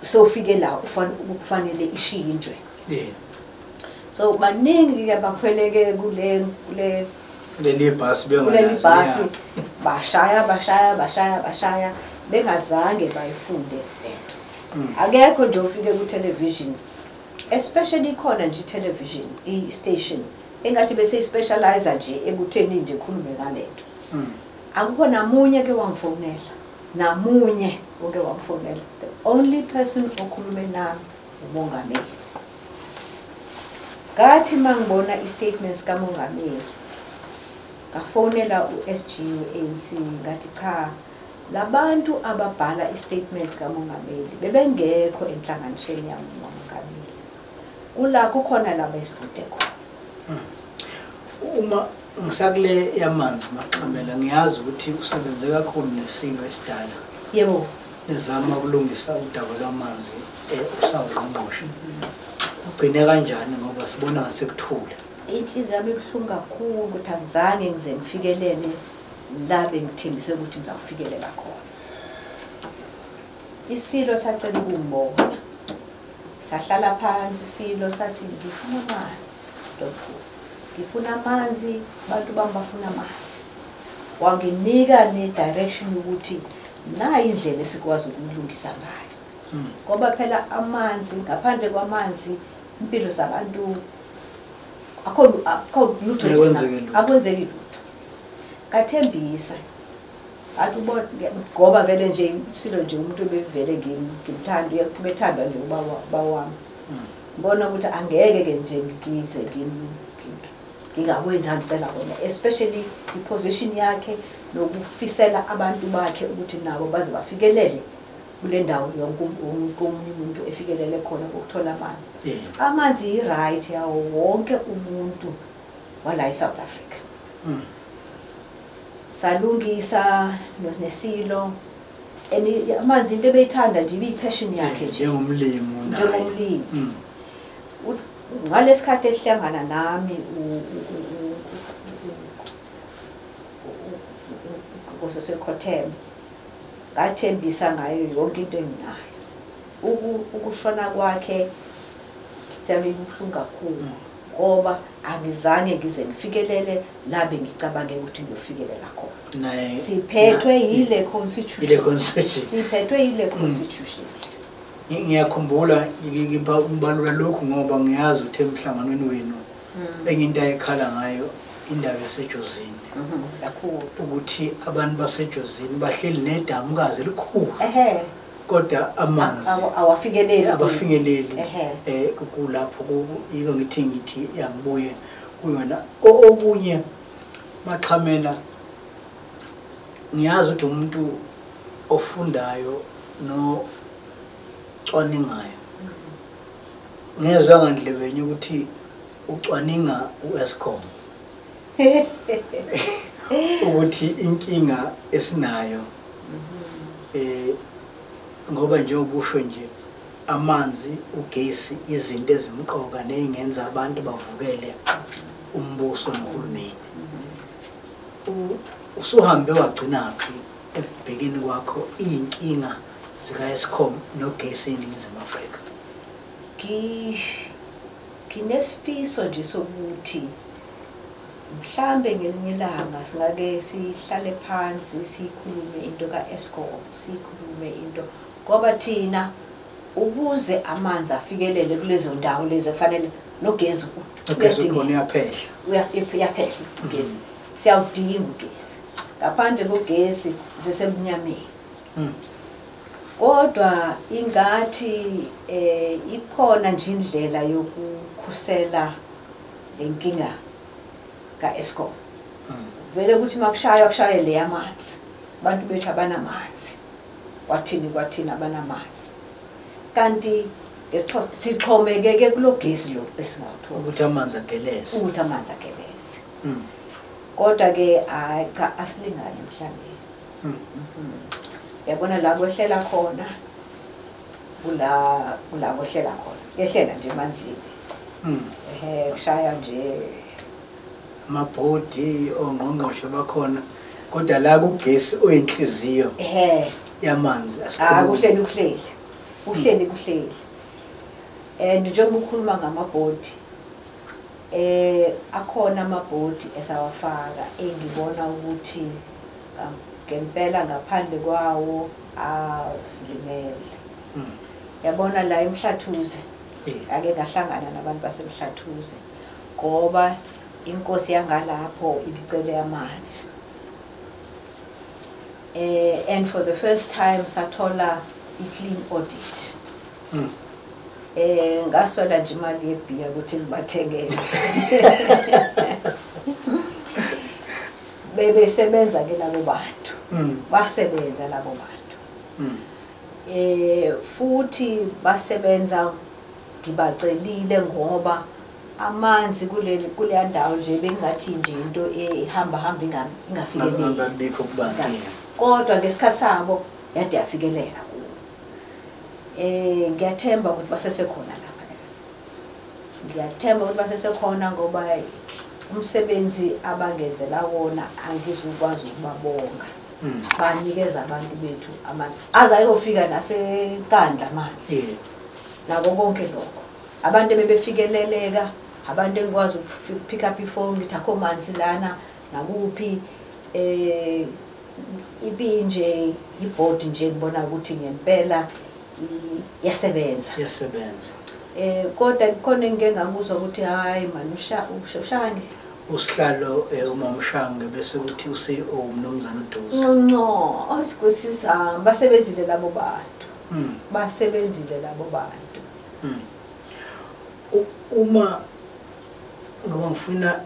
sofike la kufanele ishintshwe. So baningi ke abakhweleke kule leli bhasi benganazi, bashaya bengazange bayifunde lento. Akekho nje ufike ku television, especially khona nje television i-station engathi bese i-specializer nje ekutheni nje khulume ngalento. Akukho namunye ke wangifonela, namunye oke wangifonela. The only person okhulume nami umongameli. Ngathi mangibona i-statements kamongameli, ngafonela u-SG we-ANC, ngathi cha, labantu ababhala i-statement kamongameli bebengekho enhlanganisweni yami nomongameli. Kula kukhona laba esibhude khona. Uma ngisakule yamanzi Maxhamela, ngiyazi ukuthi usebenze kakhulu nesilo esidala. Yebo. Nizama ukulungisa udaba lwamanzi usawungqongqoshe. Ugcine kanjani ngoba sibona ngasekuthule? Inhliziyo yami ibuhlungu kakhulu ukuthi angizange ngize ngifikelele la bengithembise ukuthi ngizawufikelela khona. Isilo sacela ukungibona. Sahlala phansi isilo sathi ngifuna amanzi, Dr. Ngifuna amanzi, abantu bami bafuna amanzi. Wanginika ne-direction ukuthi nayi indlela esikwazi ukulungisa ngayo. Ngoba phela amanzi, ngaphandle kwamanzi impilo zabantu akho lutho, akwenzeki lutho. Ngathembisa athi ubona ngoba vele nje isilo nje umuntu bevele ngimthanda, uyabethandwa nje ubaba wami. Ngibona ukuthi angeke ke nje ngize ngingakwenza ngicela kona, especially i-position yakhe nokufisela abantu bakhe ukuthi nabo baze bafikelele kule ndawo yonke omunye umuntu efikelele khona ukuthola amanzi. Amanzi yi-right yawo wonke umuntu wala eSouth Africa. Salungisa nesilo, and amanzi into ebeyithanda nje ibiyi-passion yakhe nje njengomlimi. Njengomlimi. Ngalesikhathi ehlangana nami uSekhotheme, ngathembisa ngayo yonke into enginayo. Ukushona kwakhe siyabe kubuhlungu kakhulu, ngoba angizange ngize ngifikelele la bengicabange ukuthi ngiyofikelela khona. Siphethwe yile constitution. Siphethwe yile constitution. Ngiyakhumbula ngibalula lokhu ngoba ngiyazi ukuthi emhlanganweni wenu enye into ayekhala ngayo indawo yaseJozini. Kakhulu. Ukuthi abantu baseJozini bahleli nedamukazi elikhulu. Kodwa amanzi awafikeleli, abafikeleli kulapho yiko ngithi yangibuye kuyona. Okunye Maxhamela, ngiyazi ukuthi umuntu ofundayo no cwaningayo, ngezwe ngandlebenye ukuthi ucwaninga uEskom ukuthi inkinga esinayo ngoba nje ubusho nje amanzi, ugesi, izinto ezimqoka nezingenza abantu bavukele umbuso nohulumeni. Usuhambe wagcinaphi ekubhekeni kwakho iy'nkinga zika-Eskom nogesi eNingizimu Afrika? Nginesifiso nje sokuthi mhlambe ngelinye ilanga singake sihlale phansi sikhulume into ka-Eskom, sikhulume into, ngoba thina ukuze amanzi afikelele kulezo ndawo lezi kufanele nogesi ukhona, uyaphehla, uyaphehla ugesi. Siyawudinga ugesi, ngaphandle kogesi sisemnyameni. Kodwa ingathi ikhona nje indlela yokukhusela lenkinga ka-Eskom. Vele ukuthi makushaywa kushaye le yamanzi, abantu bethu abanamanzi, kwathini abanamanzi. Kanti ngesiXhosa sixhomekeke kulogesi lo esingawuthola ukuthi amanzi ageleze, ukuthi amanzi ageleze. Kodwa ke cha, asilingane emhlabeni. Yabona la kwehlela khona, kula kwehlela khona, yehlela nje emanzini. Kushaya nje amabhodi ongqongqoshe bakhona, kodwa la kugesi oyinhliziyo yamanzi asikhulumi. Kuhleli. And njengoba ukhuluma ngamabhodi, akhona amabhodi esawafaka engibona ukuthi ngempela ngaphandle kwawo asilimele. Yabona la eMhlathuze, ake ngahlangana nabantu baseMhlathuze ngoba inkosi yangalapho ibicele amanzi. And for the first time sathola i-clean audit. Ngaswela nje imali yebhiya ukuthi ngibathengele. Bebesebenza ke labo bantu. Basebenza labo bantu. Futhi basebenza ngibacelile ngoba amanzi kuleya ndawo nje bengathi nje into ehamba ingafikeleli. Kodwa ngesikhathi sabo yade yafikelela kubo. Ngiyathemba ukuthi basesekhona lapha. Ngiyathemba ukuthi basesekhona ngoba umsebenzi abangenzela wona angizukwazi ukubabonga. Banikeza abantu bethu amanzi aze ayofika nasenkandla amanzi. Nako konke lokho. Abantu bebefikeleleka, abantu engikwazi ukupick up ifoni ngithi akho manzi lana nakuphi. Ibinje ibhodi nje ngibona ukuthi ngempela iyasebenza. Iyasebenza. Kodwa khona engike ngakuzwa ukuthi hayi man ushange usihlalo uMamshange bese kuthi uCEO umnumzana uDuze. No, asikusisa basebenzile labo bantu. Basebenzile labo bantu. Uma ngoba ngifuna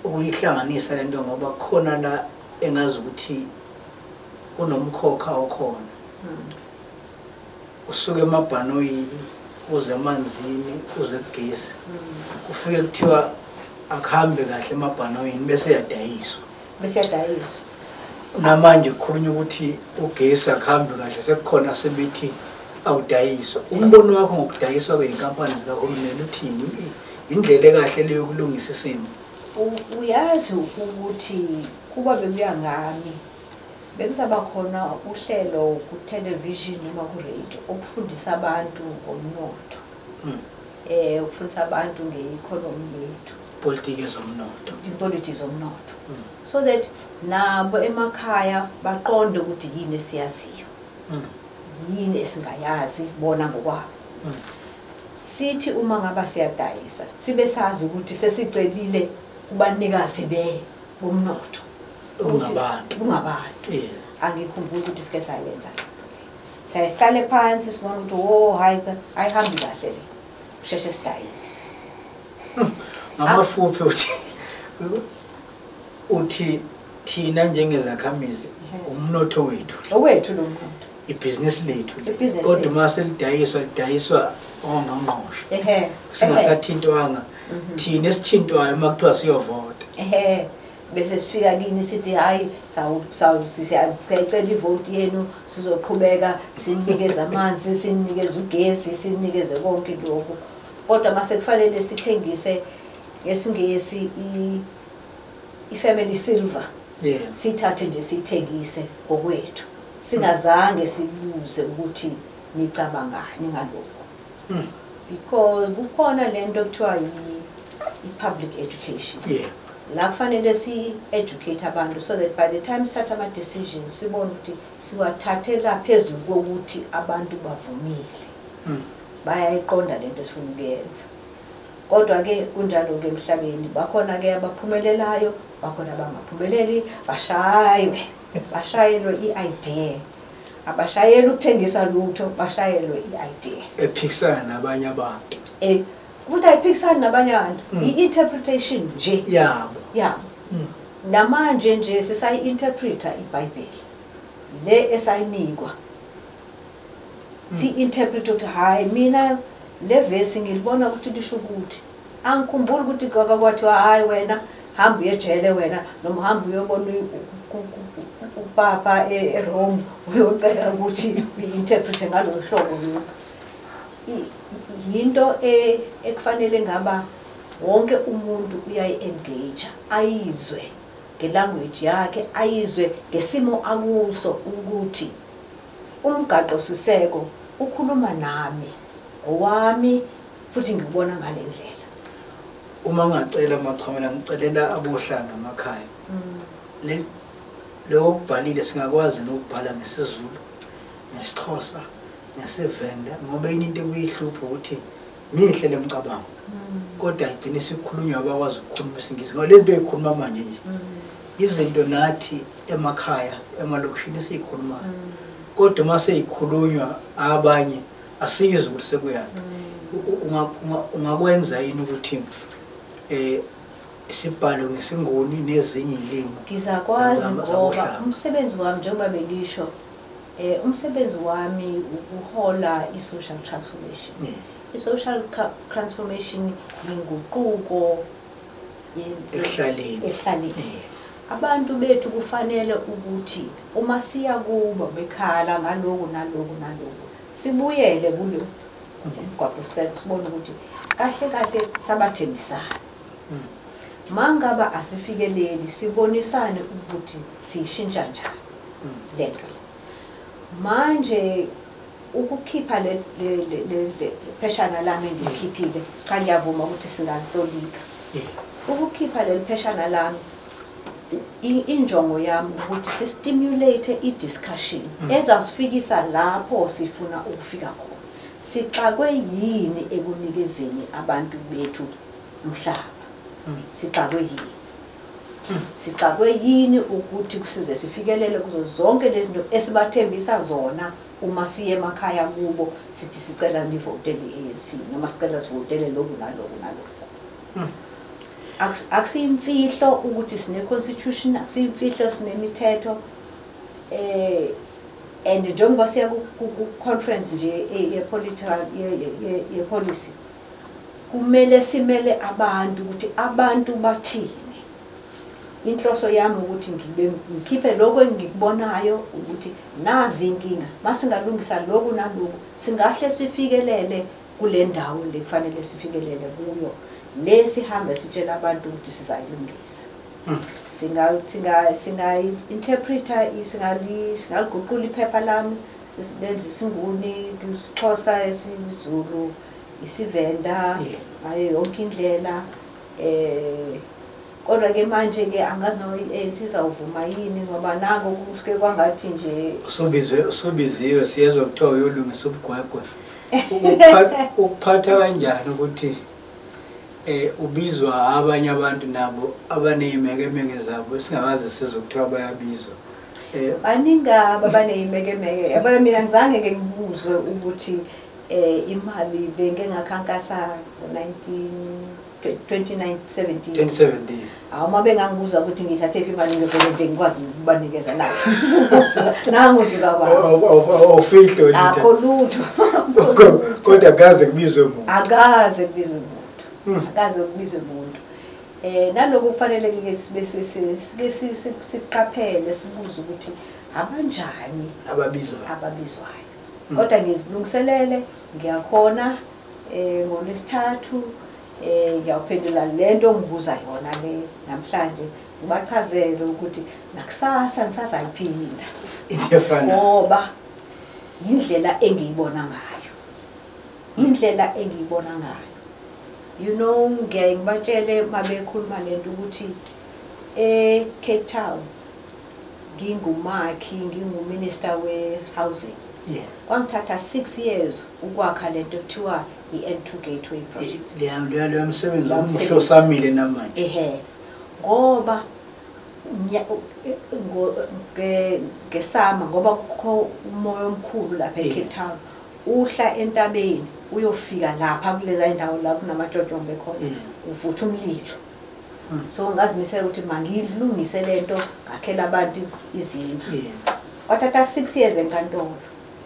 ukuyihlanganisa lento ngoba khona la engazi ukuthi kunomkhokha okhona. Usuke emabhanoyini uze emanzini uze kugesi. Kufike kuthiwa akuhambe kahle emabhanoyini bese yadayiswa. Bese yadayiswa. Namanje kukhulunywa ukuthi ugesi akuhambe kahle, sekukhona sebethi Awudayiswa. Umbono wakho ngokudayiswa kwey'nkampani zikahulumeni uthini? Indlela ekahle leyo yokulungisa isimo? Uyazi ukuthi kuba bekuya ngami bekusaba khona uhlelo ku-television noma ku-radio okufundisa abantu ngomnotho. Ukufundisa abantu nge-economy yethu. Politiki zomnotho. Ipolitiki zomnotho. So that nabo emakhaya baqonde ukuthi yini esiyaziyo. Yini esingayazi bona ngokwabo. Sithi uma ngaba siyadayisa sibe sazi ukuthi sesicelile kubanikazi bomnotho. Kungabantu. Kungabantu. Angikhumbuli ukuthi sike sayenza. Siyahlale phansi sibona ukuthi oh hayi ayihambi kahle le. Sheshe sidayise. Ngamafuphi uthi thina njengezakhamizi umnotho wethu. Owethu lo mnotho. Ibhizinisi lethu le. Kodwa uma selidayiswa lidayiswa ongqongqoshe. Ehhe. Singasathintwanga. Thina esithintwayo uma kuthiwa siyovota. Ehhe. Bese sifika kini sithi hayi siyacela ivoti yenu sizoqhubeka sinikeze amanzi sinikeze ugesi sinikeze konke lokho. Kodwa mase kufanele sithengise ngesingesi i-family silver. Sithathe nje sithengise ngokwethu. Singazange sibuze ukuthi nicabangani ngalokho. Because kukhona lento ekuthiwa i-public education. La kufanele si-educate abantu so that by the time sithatha ama-decisions sibone ukuthi siwathathela phezulu kokuthi abantu bavumile. Bayayiqonda lento esifuna ukuyenza. Kodwa-ke kunjalo-ke emhlabeni bakhona-ke abaphumelelayo, bakhona abangaphumeleli, bashaywe. Bashayelwe i-idea. Abashayeli ukuthengisa lutho, bashayelwe i-idea. Ephikisana nabanye abantu. Futhi ayiphikisani nabanye abantu. I-interpretation nje. Yabo. Yabo. Namanje nje sisayi-interpreta iBhayibheli. Le esayinikwa. Si-interpret ukuthi hayi mina le verse ngilibona ukuthi lisho ukuthi. Angikhumbuli ukuthi kwathiwa hayi wena hamba uyejele wena noma hamba uyobona upapa eRome uyocela ukuthi uyi-interprete ngalolu hlobo lolu. Yinto ekufanele ngaba wonke umuntu uyayi-engage, ayizwe ngelanguage yakhe, ayizwe ngesimo akuso ukuthi umgaqosiseko ukhuluma nami ngowami futhi ngikubona ngale ndlela. Uma ngacela Machamela ngicelela abohlanga emakhaya. Lokho kubhalile singakwazi nokubhala ngesiZulu, ngesiXhosa, ngesivenda ngoba enye into ebuyihlupha ukuthi mihle lemicabango. Kodwa igcine isikhulunywa abakwazi ukukhuluma isiNgisi. Ngoba lento eyikhuluma manje nje izinto nathi emakhaya emalokishini esiyikhulumayo. Kodwa uma seyikhulunywa abanye asizwe ukuthi sekuyaphi. Ungakwenza yini ukuthi isibhalo ngesinguni nezinye izilimi? Ngizakwazi ngoba umsebenzi wami njengoba bengisho umsebenzi wami ukuhola i-social transformation. I-social transformation inguquko ekuhlaleni. Abantu bethu kufanele ukuthi uma siya kubo bekhala ngalokhu nalokhu nalokhu sibuyele kulo umgwaqo sibone ukuthi kahle kahle sabathembisana. Mangaba asifikeleli sibonisane ukuthi sishintsha njani lento. Manje ukukhipha le pheshana lami engikhiphile, cha ngiyavuma ukuthi singalitolika. Ukukhipha leli pheshana lami injongo yami ukuthi si-stimulate i-discussion ezasifikisa lapho sifuna ukufika khona. Sixakwe yini ekunikezeni abantu bethu umhlaba? Sixakwe yini? Sixakwe yini ukuthi kusize sifikelele kuzo zonke lezi zinto esibathembisa zona uma siye emakhaya kubo sithi sicela nivotele i-ANC noma sicela sivotele lokhu nalokhu nalokhu. Akusiyimfihlo ukuthi sine-constitution, akusiyimfihlo sinemithetho. And njengoba siya ku-conference nje ye-political ye-policy, kumele simele abantu ukuthi abantu bathini. Inhloso yami ukuthi ngikhiphe lokho engikubonayo ukuthi nazi inkinga, masingalungisa lokhu naloku singahle sifikelele kule ndawo le kufanele sifikelele kuyo. Le sihambe sitshela abantu ukuthi sizayilungisa. Singayi-interpreta, singaliguqula iphepha lami, silenze isiNguni, isiXhosa, isiZulu, isiVenda, ngayo yonke indlela. Kodwa ke manje ke angazi noma i-ANC izawuvuma yini, ngoba nako kusuke kwangathi nje usubiziwe, siyezwa kuthiwa uyolungisa ubugwegwe. Ukuphatha kanjani ukuthi ubizwa abanye abantu nabo abaneyimekemeke zabo singakaze sizwe kuthiwa bayabizwa? Baningi abaneyimekemeke. Yabona mina ngizange ke ngibuzwe ukuthi imali bengeke ngakhankasa ngo-2017. Awu uma bengangibuza ukuthi ngiyithathe phi imali, ngivele nje ngikwazi ukubanikeza lakhe. Nanguzuka kwami. Awufihlo akho lutho. Kodwa akaze kubizwe muntu. Akaze kubizwe muntu. Akaze kubizwe muntu. Naloko kufanele ke sibe siqaphele, sibuze ukuthi abanjani ababizwayo. Kodwa ngizilungiselele, ngiyakhona ngoLwesithathu ngiyawuphendula lento ongibuza yona le namhlanje, ngibachazele ukuthi nakusasa ngisazayiphinda ngoba indlela engiyibona ngayo, indlela engiyibona ngayo. You know, ngiyaye ngibatshele mabekhuluma lento ukuthi e-Cape Town ngingumakhi, nginguminister we-housing. Kwangithatha 6 years ukwakha lento kuthiwa i-N2 Gateway Project. Leyo msebenzi omuhle osamile namanje. Ehhe. Ngoba ngesama, ngoba kukho umoya omkhulu lapha eCape Town, uhla entabeni uyofika lapha kuleza indawo la kunamatshotshombe khona, uvutha umlilo. So ngazimisela ukuthi mangilungise lento, ngakhela abantu izindlu. Kwathatha 6 years enkantolo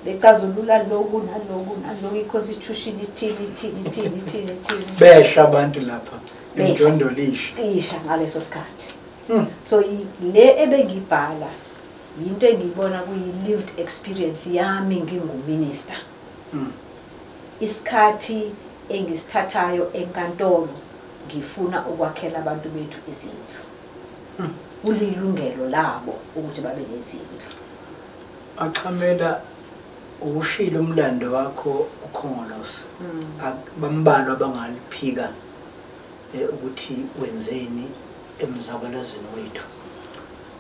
becazulula lokhu naloku naloku, i-constitution ithini ithini ithini ithini ithini. Besha abantu lapha imjondolo isha ngaleso sikhathi. So le ebengibhala into engiyibona kuyi-lived experience yami nginguminister. Isikhathi engisithathayo enkantolo ngifuna ukwakhela abantu bethu izindlu. Kulilungelo labo ukuthi babe nezindlu. Axhamela, ushilo umlando wakho kuKhongolose. Bambalwa abangaliphika ukuthi wenzeni emzabalazweni wethu.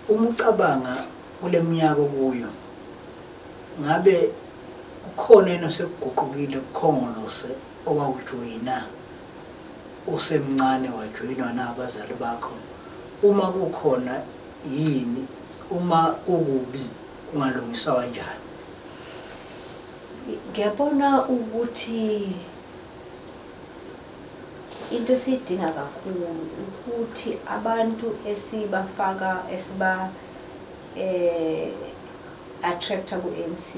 Uma ucabanga kule minyaka kuyo, ngabe kukhona yini osekuguqukile kuKhongolose owawujoyina usemncane, wajoyinwa nabazali bakho? Uma kukhona yini, uma kukubi kungalungiswa kanjani? Ngiyabona ukuthi into esiyidinga kakhulu ukuthi abantu esibafaka esiba attracta ku-ANC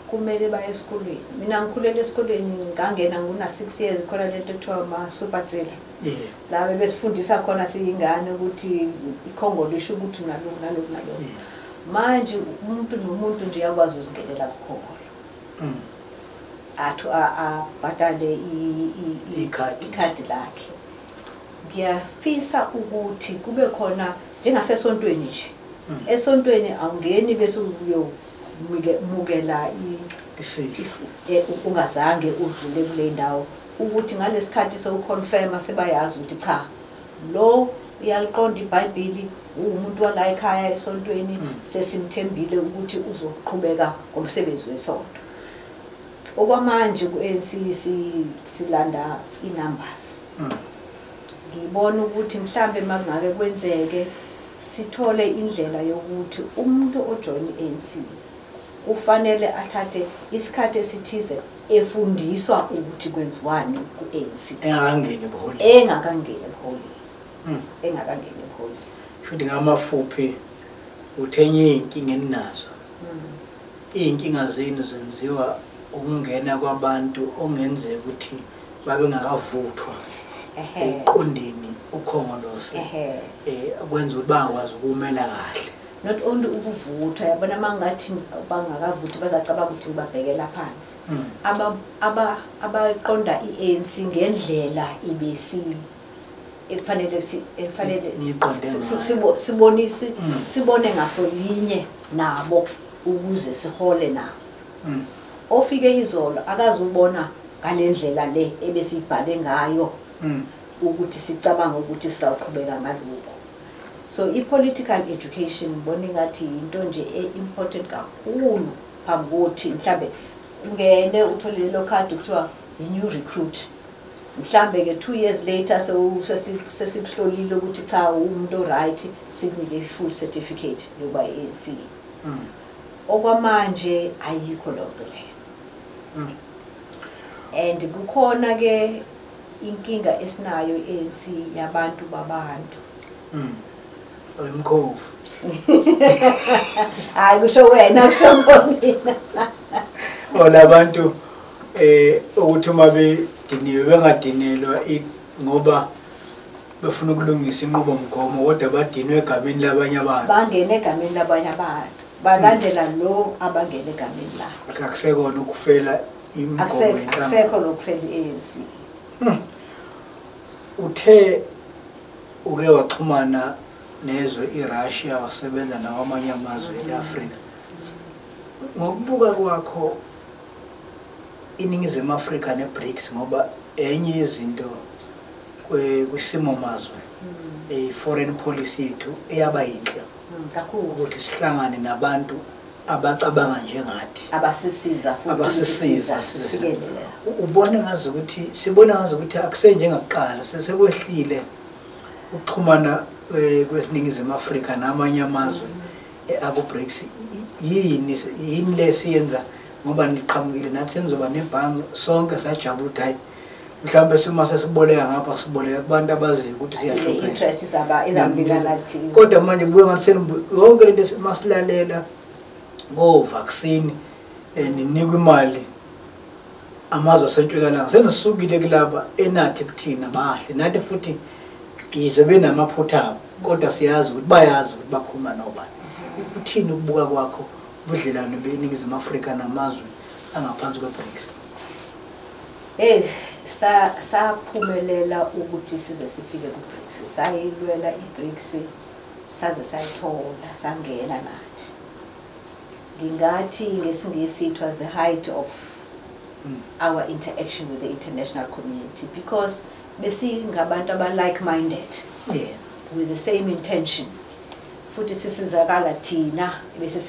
kumele baye esikolweni. Mina ngikhulele esikolweni, ngangena nguna 6 years, khona lento ekuthiwa ama-supertsela. La bebesifundisa khona siyingane ukuthi ikhongolo lisho ukuthi naloku naloku naloku. Manje umuntu nomuntu nje uyakwazi ukuzingenela kukhongolo. Athu abhadale ikhadi lakhe. Ngiyafisa ukuthi kube khona njengasesontweni nje. Esontweni awungeni bese uyomukela ungazange udlule kule ndawo, ukuthi ngalesikhathi sewuconfirma sebayazi ukuthi cha, lo uyaliqonda iBhayibheli, uwumuntu wala ekhaya esontweni, sesimthembile ukuthi uzoqhubeka ngomsebenzi wesonto. Okwamanje ku-ANC silanda i-numbers. Ngibona ukuthi mhlambe makungake kwenzeke sithole indlela yokuthi umuntu ojoin i-ANC kufanele athathe isikhathi esithize efundiswa ukuthi kwenziwani ku-ANC. Engakangeni ebuholini. Engakangeni ebuholini. Engakangeni ebuholini. Shuthi ngamafuphi uthenye iy'nkinga eninazo. Iy'nkinga zenu zenziwa ukungena kwabantu ongenzeka ukuthi babe ngakavuthwa eqondeni ukhongolose kwenza ukuthi bangakwazi ukumela kahle. Not only ukuvuthwa, yabona mangathi bangakavuthi bazacabanga ukuthi ngibabhekela phansi. Abaqonda iANC ngendlela ibc ekufanele sibonise sibone ngasolinye nabo ukuze sihole nabo. Ofike izolo akazubona ngalendlela le ebesibhale ngayo ukuthi sicabanga ukuthi sizaqhubeka ngalokho. So i-political education ngibona ngathi into nje e-important kakhulu phambi kokuthi mhlambe ungene uthole lelo card kuthiwa i-new recruit. Mhlambe ke 2 years later sesikuhlolile ukuthi cha umuntu right, sikunike i-full certificate yokuba i-ANC. Okwamanje ayikho lonto leyo. And kukhona ke inkinga esinayo i-ANC yabantu babantu. Oyimkhovu. Hayi kusho wena, kusho mina. Olabantu ukuthi uma bediniwe bengadinelwa ngoba befuna ukulungisa inqubomgomo, kodwa badinwe egameni labanye abantu. Bangene egameni labanye abantu. Balandela lo abangene egameni lakhe. Akusekona ukufela imigomo yenhlangano. Akusekho lokufela i-ANC. Uthe uke waxhumana nezwe iRussia, wasebenza nawamanye amazwe eAfrika. Ngokubuka kwakho iNingizimu Afrika neBRICS, ngoba enye izinto kwisimo mazwe foreign policy yethu eyaba yinhle kakhulu ukuthi sihlangane nabantu abacabanga njengathi, abasisiza futhi abasisiza. Ubone ngazi ukuthi sibona ngazi ukuthi akusenjengakuqala, sesekwehlile ukuxhumana kwesiNingizimu Afrika namanye amazwe aku-BRICS. Yini lesiyenza ngoba niqhamukile nathi senizoba nebhange sonke sajabula ukuthi hayi mhlawumbe sima sesiboleka ngapha siboleka kubantu abaziyo ukuthi siyahlupheka, interest izaba izambikana thina. Kodwa manje buye ngathi yonke lento masilalela go vaccine ninikwa imali amazwe asentshonalanga, senisukile kulaba enathi kuthina bahle nathi futhi yize benamaphutha abo, kodwa siyazi ukuthi bayazi ukuthi bakhuluma nobani. Uthini ukubuka kwakho ubudlelwano beNingizimu Afrika namazwe angaphansi kweBRICS? Saphumelela ukuthi size sifike kuBRICS, sayilwela iBRICS saze sayithola, sangena nathi. Ngingathi ngesiNgisi it was the height of our interaction with the international community, because besingabantu aba like-minded, with the same intention. Futhi sisizakala thina bese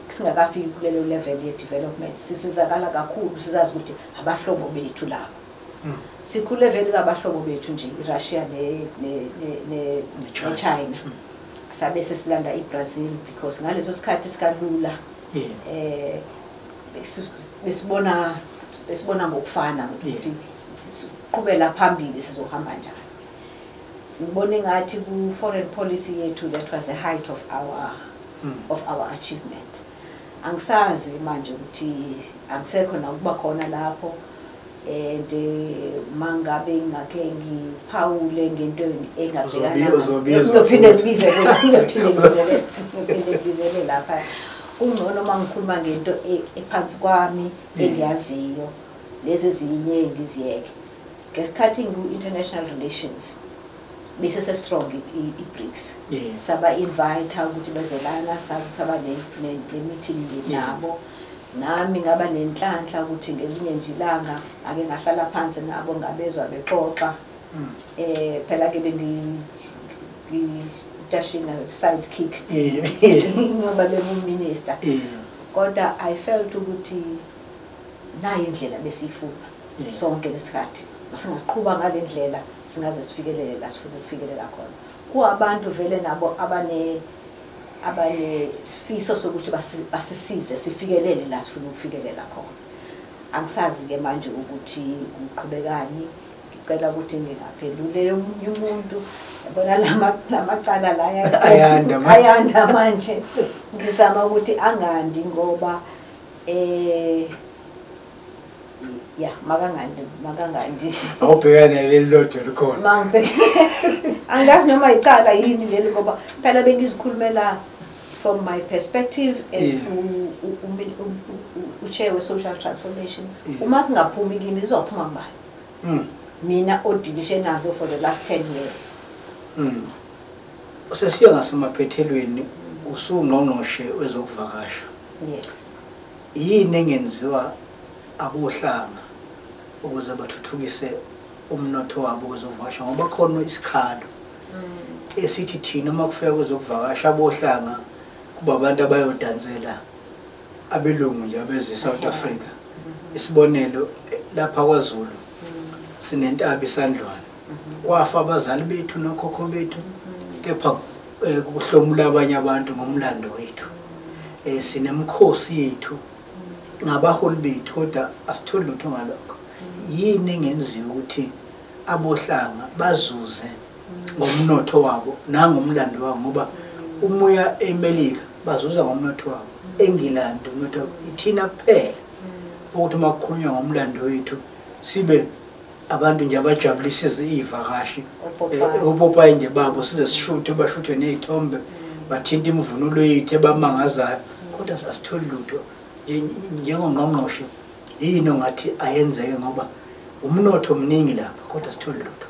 singakafiki kulelo level ye development, sisizakala kakhulu, sizazi ukuthi abahlobo bethu laba. Sikhule vele kabahlobo bethu nje iRussia ne China. Sabe sesilanda iBrazil because ngaleso sikhathi sikalula besibona ngokufana ukuthi siqhubela phambili sizohamba njani. Ngibone ngathi ku foreign policy yethu that was the height of our of our achievement. Angisazi manje ukuthi angisekho na ukuba khona lapho, and mangabe ngake ngiphawule ngento engabhekana ngiyophinde ngibizele lapha. Kungcono mangikhuluma ngento ephansi kwami engiyaziyo, lezi ezinye ngiziyeke. Ngesikhathi ngu international relations bese se strong iBRICS, saba invite ukuthi bezelana, saba ne meeting nabo. Nami ngaba nenhlanhla ukuthi ngelinye nje ilanga ake ngahlala phansi nabo ngabezwa bexoxa. Phela ke bengitashina sidekick ngoba benguminister, kodwa I felt ukuthi nayi indlela besifuna sonke lesikhathi, masingaqhuba ngalendlela singaze sifikelele la sifuna ukufikelela khona. Kuabantu vele nabo abane sifiso sokuthi basisize sifikelele la sifuna ukufikelela khona. Angisazi ke manje ukuthi kuqhubekani, ngicela ukuthi ngingaphendule omunye umuntu, yabona lamacala la ayanda manje. Ngizama ukuthi angandi ngoba Ya, makangandi. Awubhekane leli lodwa likhona. Mangibheke. Angazi noma icala yini leli, ngoba phela bengizikhulumela from my perspective as uchair we-social transformation. Uma singaphumi kimi, izophuma kubani? Mina odilishe nazo for the last 10 years. Sesiya ngasemaphethelweni, usungqongqoshe wezokuvakasha. Yes. Yini engenziwa abohlanga ukuze bathuthukise umnotho wabo kwezokuvakasha, ngoba khona isikhalo esithi thina uma kufika kwezokuvakasha abohlanga kuba abantu abayodansela abelungu nje abeze South Africa. Isibonelo, lapha kwaZulu sinentaba iSandlwana, kwafa abazali bethu nokhokho bethu, kepha kuhlomula abanye abantu ngomlando wethu. Sinemkhosi yethu ngabaholi bethu, kodwa asitholi lutho ngalokho. Yini engenziwa ukuthi abohlanga bazuze ngomnotho wabo nangomlando wabo, ngoba umuya eMelika bazuza ngomnotho wabo, eNgilandi umnotho wabo, ithina kuphela ukuthi uma kukhulunywa ngomlando wethu sibe abantu nje abajabulisa ivakashi, opopayi nje babo, size sishuthe, bashuthe ney'thombe, bathinta imvunulo yethu ebamangazayo, kodwa asitholi lutho. Njengongqongqoshe, yini ongathi ayenzeke, ngoba umnotho mningi lapha kodwa asitholi lutho?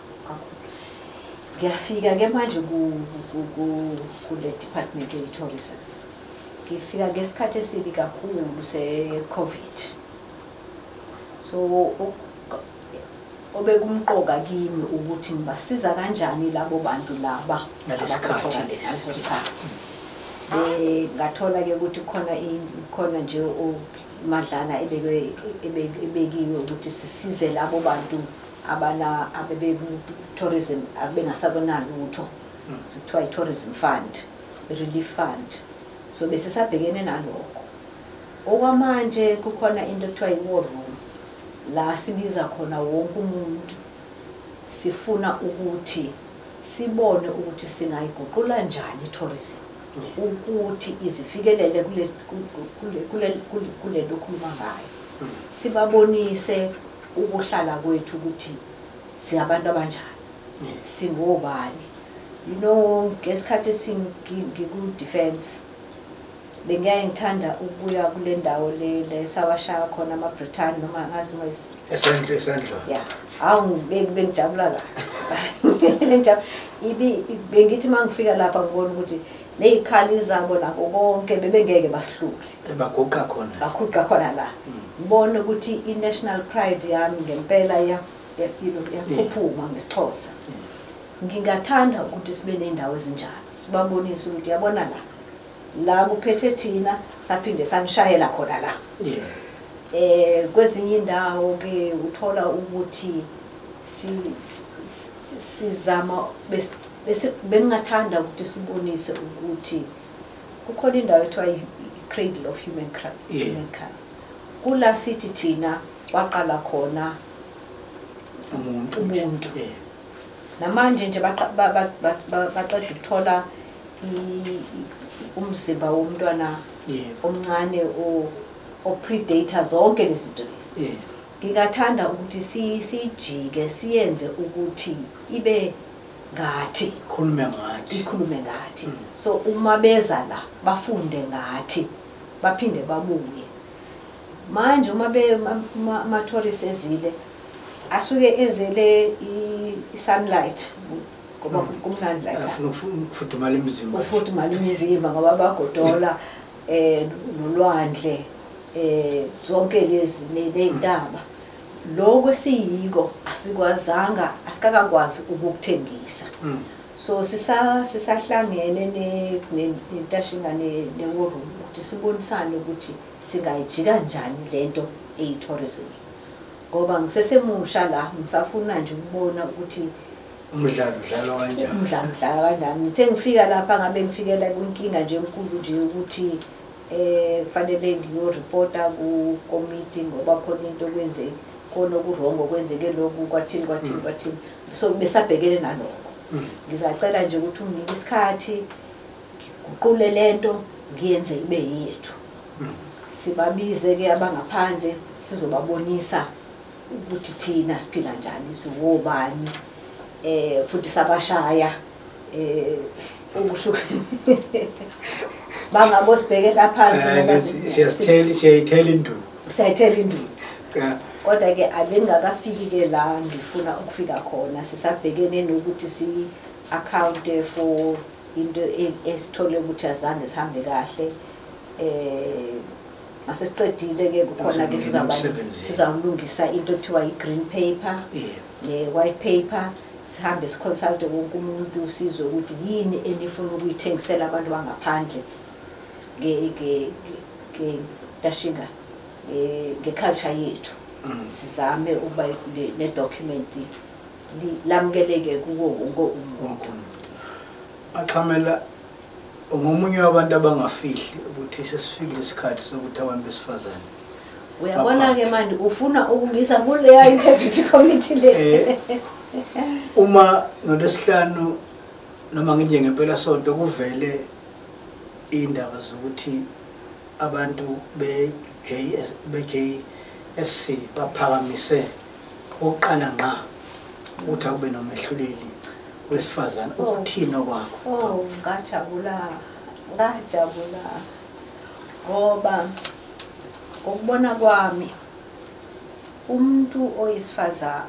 Ngiyafika ke manje kule department ye-tourism. Ngifika ngesikhathi esibi kakhulu se-COVID. So obekumqoka kimi ukuthi ngibasiza kanjani labo bantu laba ngalesikhathi lesikhathi. Ngathola ke ukuthi khona nje imadlana ebekiwe ukuthi sisize labo bantu abana abebe tourism abengasakonalutho. Sikuthiwa i-tourism fund, i-relief fund. So bese sabhekene nalokho. Okwamanje kukhona into ekuthiwa i-war room, la sibiza khona wonke umuntu, sifuna ukuthi sibone ukuthi singayiguqula njani i-tourism ukuthi izifikelele kule nto okhuluma ngayo. Sibabonise ukuhlala kwethu ukuthi singabantu abanjani, singobani. You know, ngesikhathi ngiku-defense bengiyaye ngithanda ukuya kule ndawo le sawashaya khona amaBrithani, noma angazi noma eSandlwana. Ya, hawu bengijabula kabi. Bengithi uma ngifika lapha ngibona ukuthi neyikhali zabo nako konke bebengeke basihlule. Baguqa khona. Baguqa khona la. Ngibone ukuthi i-national pride yami ngempela iyakhuphuma ngesiXhosa. Ngingathanda ukuthi sibe nendawo ezinjalo, sibabonise ukuthi yabona la kuphethe thina, saphinde sanishayela khona la. Kwezinye indawo ke uthola ukuthi sizama bengingathanda ukuthi sibonise ukuthi kukhona indawo ethiwa i-Cradle of Humankind. Kula sithi thina waqala khona umuntu. Namanje nje baqeda ukuthola umzimba womntwana omncane o-predator zonke lezi zinto lezi. Ngingathanda ukuthi sijike siyenze ukuthi ibe ngathi, ikhulume ngathi. So uma beza la bafunde ngathi, baphinde babuye. Manje uma ama-tourists ezile asuke ezele i-sunlight, ngoba kumnandi la ekhaya. Afuna ukufudumala imizimba. Ufudumala imizimba ngoba bagodola nolwandle, zonke lezi ney'ntaba. Lokho esiyiko asikwazanga, asikakakwazi ukukuthengisa. So sisahlangene nentashinga ne-war room ukuthi sibonisane ukuthi singayijika kanjani lento eyi-tourism. Ngoba ngisesemusha la, ngisafuna nje ukubona ukuthi umdlalo udlalwa kanjani. Umdlalo udlalwa kanjani. Ngithe ngifika lapha ngabe ngifikela kwinkinga nje enkulu nje ukuthi kufanele ngiyoreporta ku-committee ngoba khona into okwenzeke, khona okurongo kwenzeke lokhu, kwathini kwathini kwathini. So besabhekene nalokho. Ngizacela nje ukuthi unginike isikhathi ngiguqule lento ngiyenze ibe yethu. Sibabize ke abangaphandle sizobabonisa ukuthi thina siphila njani, siwobani, futhi sabashaya ukusho bangabo sibhekela phansi ngoba siyayithela induku, siyayithela induku. Kodwa ke abengakafiki ke la ngifuna ukufika khona, sisabhekene nokuthi si account for into esithole ukuthi azange sihambe kahle. Masesiqedile ke kukhona ke sizawulungisa into ekuthiwa i-green paper ne-white paper, sihambe siconsulte wonke umuntu sizwe ukuthi yini enifuna ukuyithengisela abantu bangaphandle nge-tashinga nge-culture yethu. Sizame ukuba ne-document lamukeleke kuwo wonke umuntu. Axhamela ngomunye wabantu abangafihli ukuthi sesifikile isikhathi sokuthi abantu besifazane. Uyabona ke manje ufuna ukungisa kuleya integrity committee le. Uma ngolwesihlanu noma ngithi ngempela sonto kuvele indaba zokuthi abantu be-JSC baphakamise oqala ngqa ukuthi akube nomehluleli wesifazane, ukuthini kwakho? Oh, ngajabula ngoba ngokubona kwami umuntu oyisifazane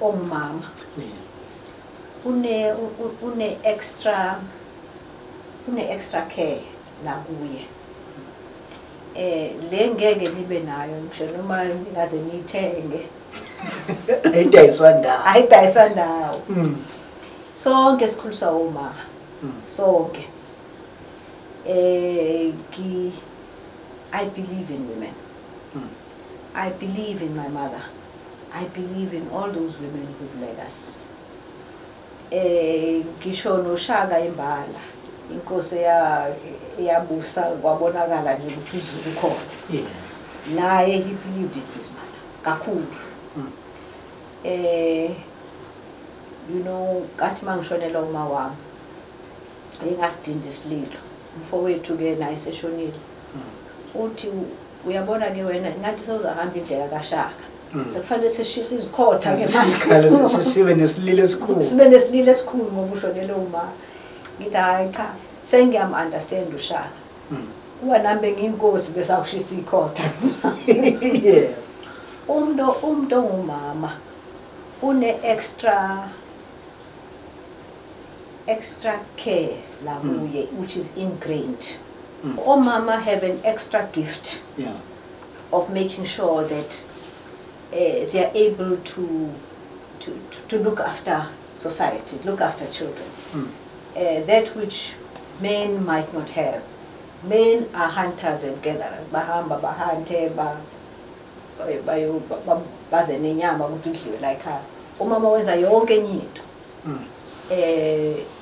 ongumama une extra care la kuye. Le ngeke nibe nayo ngisho noma ningaze niyithenge. Ayidayiswa ndawo. Sonke sikhuliswa oma. Sonke. I believe in women. I believe in my mother. I believe in all those women who've led us. Ngisho noShaka imbala, inkosi eyabusa kwabonakala nje ukuthi uZulu khona. Naye he believed in his mother kakhulu. You know, kathi mangishonela uma wami engasidinda isililo, umfowethu ke naye seshonile. Uthi uyabona ke wena ngathi sewuzahamba indlela kaShaka, sekufanele sishise izikhotha ke manje, sibe nesililo esikhulu, sibe nesililo esikhulu ngoba ushonele uma. Ngithi hayi cha, sengiyam understand uShaka. Kuba nami bengiyinkosi bese akushisa ikhotha. Umuntu ongumama une extra care la kuye, which is ingrained. Omama have an extra gift of making sure that they are able to look after society, look after children. That which men might not have. Men are hunters and gatherers. Bahamba bahante baze nenyama ukuthi udliwe la ekhaya. Umama wenza yonke enye into.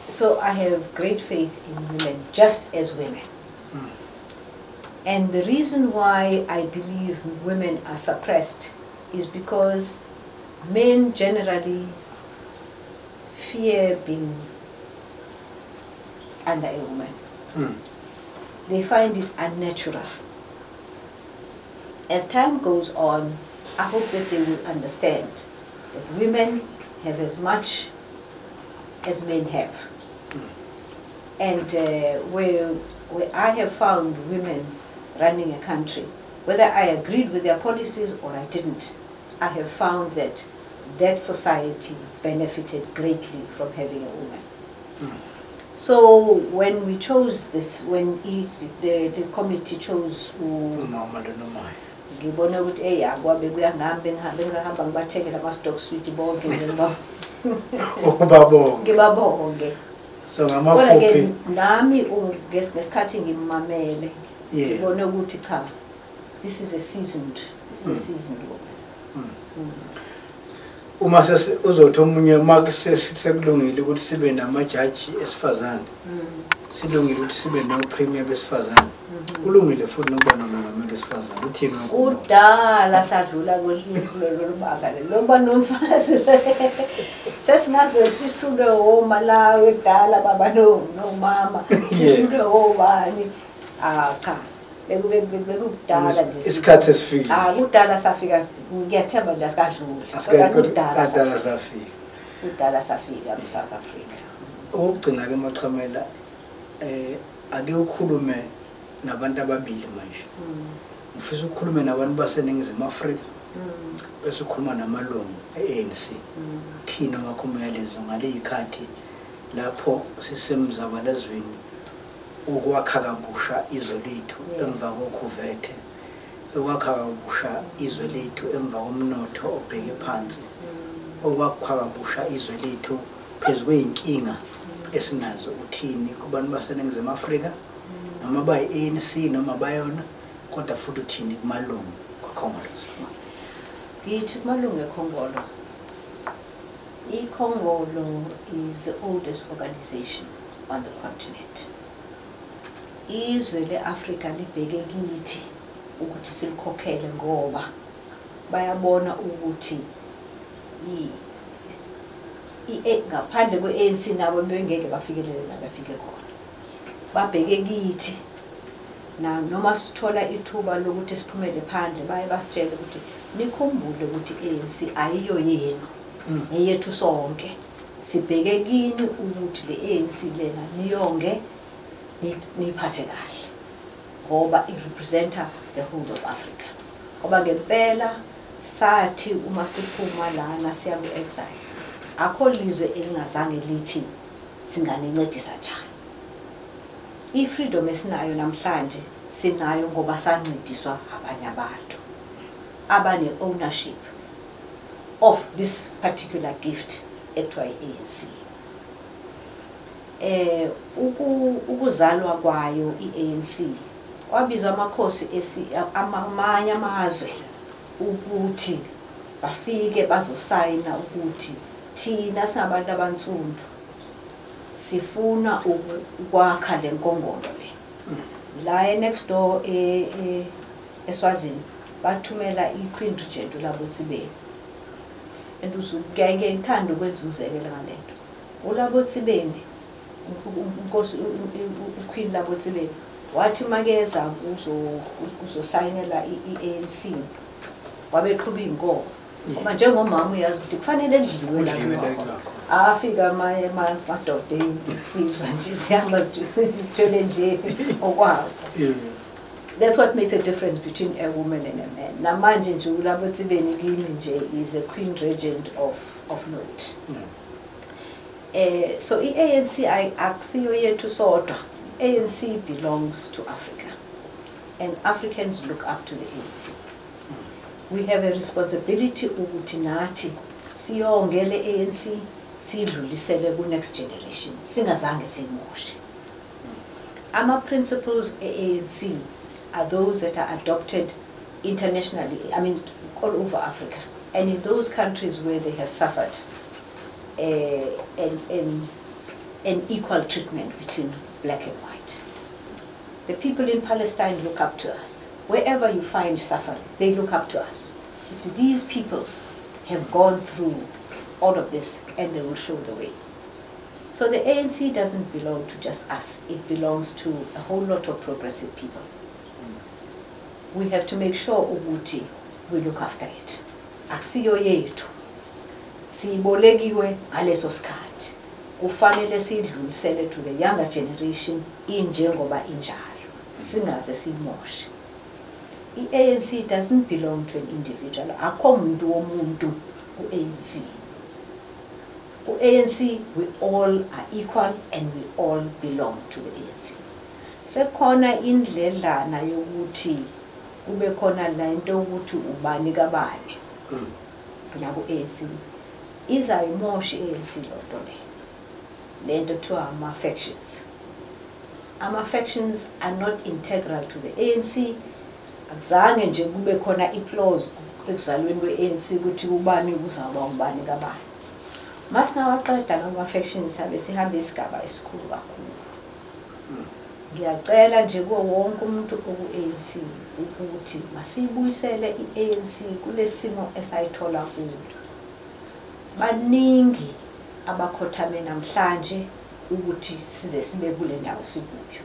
So I have great faith in women, just as women. And the reason why I believe women are suppressed is because men generally fear being under a woman. They find it unnatural. As time goes on, I hope that they will understand that women have as much as men have. And where I have found women running a country, whether I agreed with their policies or I didn't, I have found that that society benefited greatly from having a woman. So when we chose this, when the committee chose ngibona ukuthi hey akwabe kuyangihambe ngihamba ngibathengela ama-stock sweet bonke ngibabonge. So ngamafuphi nami ngesikhathi ngimamele ngibone ukuthi cha, this is a seasoned woman. Uma uzothi omunye uma sekulungile ukuthi sibe namajaji esifazane, silungile ukuthi sibe no-premier besifazane, kulungile futhi nokuba nomongameli wesifazane. Uthini kudala sadlula kulolu banga loba nomfazi sesingaze sihlulwe oMalawi kudala baba nomama sihlulwe obani. Cha, Bekudala nje isikhathi esifikile. Kudala safika, ngiyathemba nje asikadluli. Kudala safika. Kudala safika eSouth Africa. Okugcina ke Machamela, ake ukhulume nabantu ababili manje. Ngifisa ukukhuluma nabantu baseNingizimu Afrika. Bese ukhuluma namalungu e-ANC. Thina wakho umyalezo ngaleyikhathi lapho sisemzabalazweni ukwakha kabusha izwe lethu emva kokhuvethe, ukwakha kabusha izwe lethu emva komnotho obheke phansi, ukwakha kabusha izwe lethu phezu kweyinkinga esinazo. Uthini kubantu baseNingizimu Afrika noma bayi-ANC noma bayona, kodwa futhi uthini kumalungu kwaKhongolose? Ngithi kumalungu eKhongolo, iKhongolo is the oldest organization on the continent. Izwe le-Afrika libheke kithi ukuthi silikhokhele ngoba bayabona ukuthi ngaphandle kwe-ANC nabo bengeke bafikelele la bafike khona. Babheke kithi na noma sithola ithuba lokuthi siphumele phandle baye basitshele ukuthi nikhumbule ukuthi i-ANC ayiyo yenu, eyethu sonke. Sibheke kini ukuthi le ANC lena niyonge niyiphathe kahle ngoba i-representa the whole of Africa. Ngoba ngempela sathi uma siphuma lana siya ku-exile, akho lizwe elingazange lithi singanincedisa njani. I-freedom esinayo namhlanje sinayo ngoba sancediswa abanye abantu abane-ownership of this particular gift ekuthiwa i-ANC. Ukuzalwa kwayo i-ANC kwabizwa amakhosi amanye amazwe ukuthi bafike bazosayina ukuthi thina singabantu abansundu sifuna ukwakha le nkongolo le. La next door eSwazini bathumela i-Queen Regent uLabotsibeni. And ngiyake ngithanda ukwenza umzekelo ngalento. uLabotsibeni, inkosi uQueen Labotsibeni wathi makeza kuzosayinela i-ANC wabeqhuba inkomo. Ngoba njengomama uyazi ukuthi kufanele kudliwe la. Afika amanye amadoda insizwa nje sihamba sithole nje okwabo. That's what makes a difference between a woman and a man. Namanje nje uLabotsibeni kimi nje is a queen regent of note. So i-ANC akusiyo yethu sodwa. ANC belongs to Africa, and Africans look up to the ANC. We have a responsibility ukuthi nathi siyongele ANC siyidlulisele ku next generation, singazange siyimoshe. Ama principles e-ANC are those that are adopted internationally, I mean all over Africa, and in those countries where they have suffered an equal treatment between black and white. The people in Palestine look up to us. Wherever you find suffering, they look up to us. These people have gone through all of this and they will show the way. So the ANC doesn't belong to just us. It belongs to a whole lot of progressive people. We have to make sure ukuthi we look after it. Akusiyo yethu. Siyibolekiwe ngaleso sikhathi. Kufanele siyidlulisele to the younger generation injengoba injalo. Singaze siyimoshe. I-ANC doesn't belong to an individual. Akho muntu womuntu ku-ANC. Ku-ANC we all are equal and we all belong to the ANC. Sekhona indledlana yokuthi kube khona la into ukuthi ubani kabani la ku-ANC. Izayimosha i-ANC lonto le. Lento kuthiwa ama-factions. Ama-factions are not integral to the ANC. Akuzange nje kube khona i-clause ekuzalweni kwe-ANC ukuthi ubani uzawuba ubani kabani. Masingawaqeda lama-factions sabe sihambe isigaba esikhulu kakhulu. Ngiyacela nje kuwo wonke umuntu oku-ANC ukuthi masiyibuyisele i-ANC kulesimo esayithola kuyo. Baningi abakhothame namhlanje ukuthi size sibe kule ndawo sikuyo.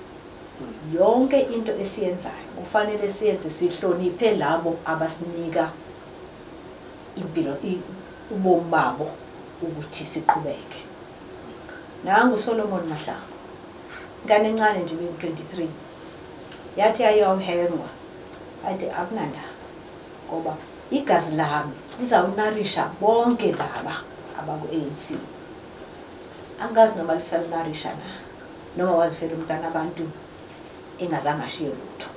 Yonke into esiyenzayo kufanele siyenze sihloniphe labo abasinika impilo, ubomi babo ukuthi siqhubeke. Nangu Solomon Mahlangu, ingane encane nje bengu-23, yathi ayawuhengwa, athi akunandaba ngoba igazi lami lizawunarisha bonke laba abaku-ANC. Angazi noma lisalinarisha na, noma wazifela umntana abantu engazange ashiye lutho.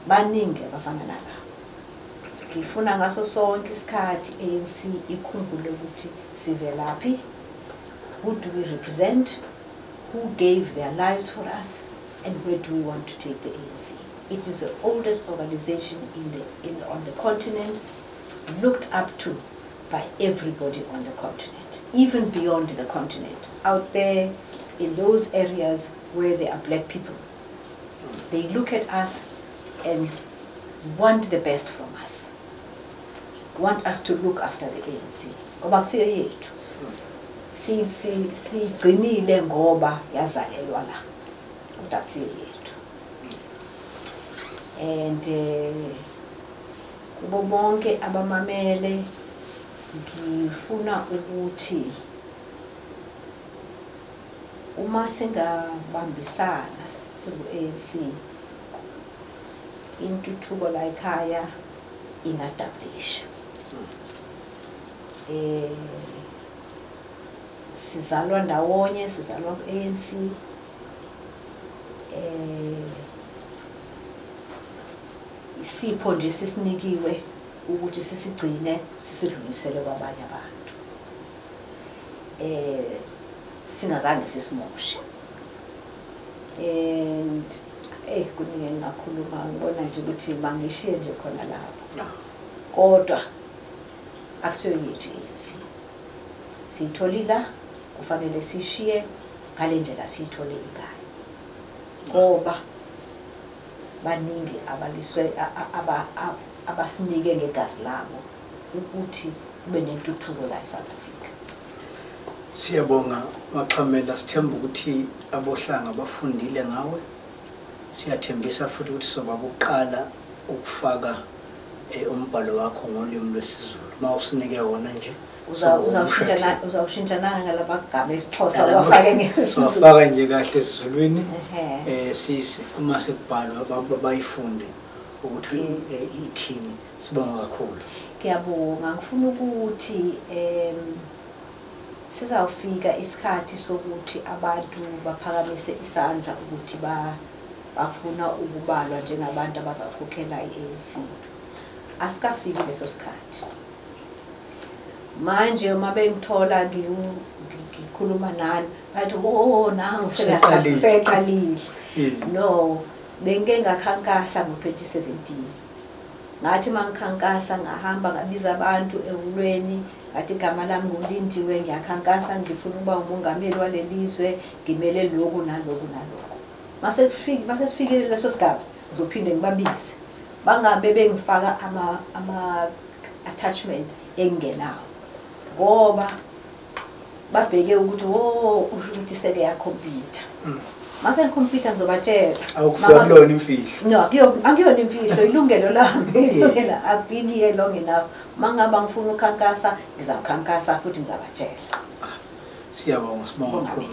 Baningi abafana nalaba. Ngifuna ngaso sonke isikhathi ANC ikhumbule ukuthi sivelaphi, who do we represent, who gave their lives for us, and where do we want to take the ANC. It is the oldest organization on the continent, looked up to by everybody on the continent, even beyond the continent. Out there in those areas where there are black people, they look at us and want the best from us, want us to look after the ANC. Ngoba kusiyo yethu. Sigcinile ngoba yazalelwa la, kodwa kusiyo yethu. And kubo bonke abamamele, ngifuna ukuthi uma singabambisana singu-ANC, intuthuko la ekhaya ingadablisha. Sizalwa ndawonye, sizalwa ku-ANC. Isipho nje sisinikiwe ukuthi sisigcine sisidlulisele kwabanye abantu. Singazange sisimoshe. And kuningi engingakhuluma, ngibona nje ukuthi bangishiye nje khona lapho. Kodwa akusiyo yethu i-ANC. Siyitholile, kufanele sishiye ngale ndlela siyithole ngayo. Ngoba baningi abaliswe abasinike ngegazi labo ukuthi kube nentuthuko la eSouth Africa. Siyabonga Maxhamela, sithemba ukuthi abohlanga bafundile ngawe. Siyathembisa futhi ukuthi soba kuqala ukufaka umbhalo wakho ngolimi lwesiZulu. Mawusinike wona nje uzawushintsha ngalabagama esiXhosa wafake ngesiZulu. Wafaka nje kahle esiZulwini. Sisi uma sekubhalwa bayifunde ukuthi ithini. Sibonga kakhulu. Ngiyabonga. Ngifuna ukuthi sizawufika isikhathi sokuthi abantu baphakamise isandla ukuthi bafuna ukubalwa njengabantu abazakhokhela i-ANC. Asikafiki leso sikhathi. Manje uma bengithola ngikhuluma nani bathi oh nangu seqalile. No, bengike ngakhankasa ngo-2017. Ngathi mangikhankasa ngahamba ngabiza abantu ehulweni, ngathi igama lami nguLindiwe, ngiyakhankasa ngifuna ukuba umongameli walelizwe, ngimele lokhu naloku naloku. Mase sifikile leso sigaba ngizophinde ngibabize. Bangabe bengifaka ama attachment engenawo. Ngoba babheke ukuthi oh usho ukuthi seke yakhompyutha. Mase ngikhompyutha ngizobatshela. Awukufika imfihlo. No, akuyona imfihlo, ilungelo lami. I've been here long enough. Mangaba ngifuna ukukhankasa, ngizakhankasa futhi ngizabatshela. Siyabonga, sibonga kakhulu.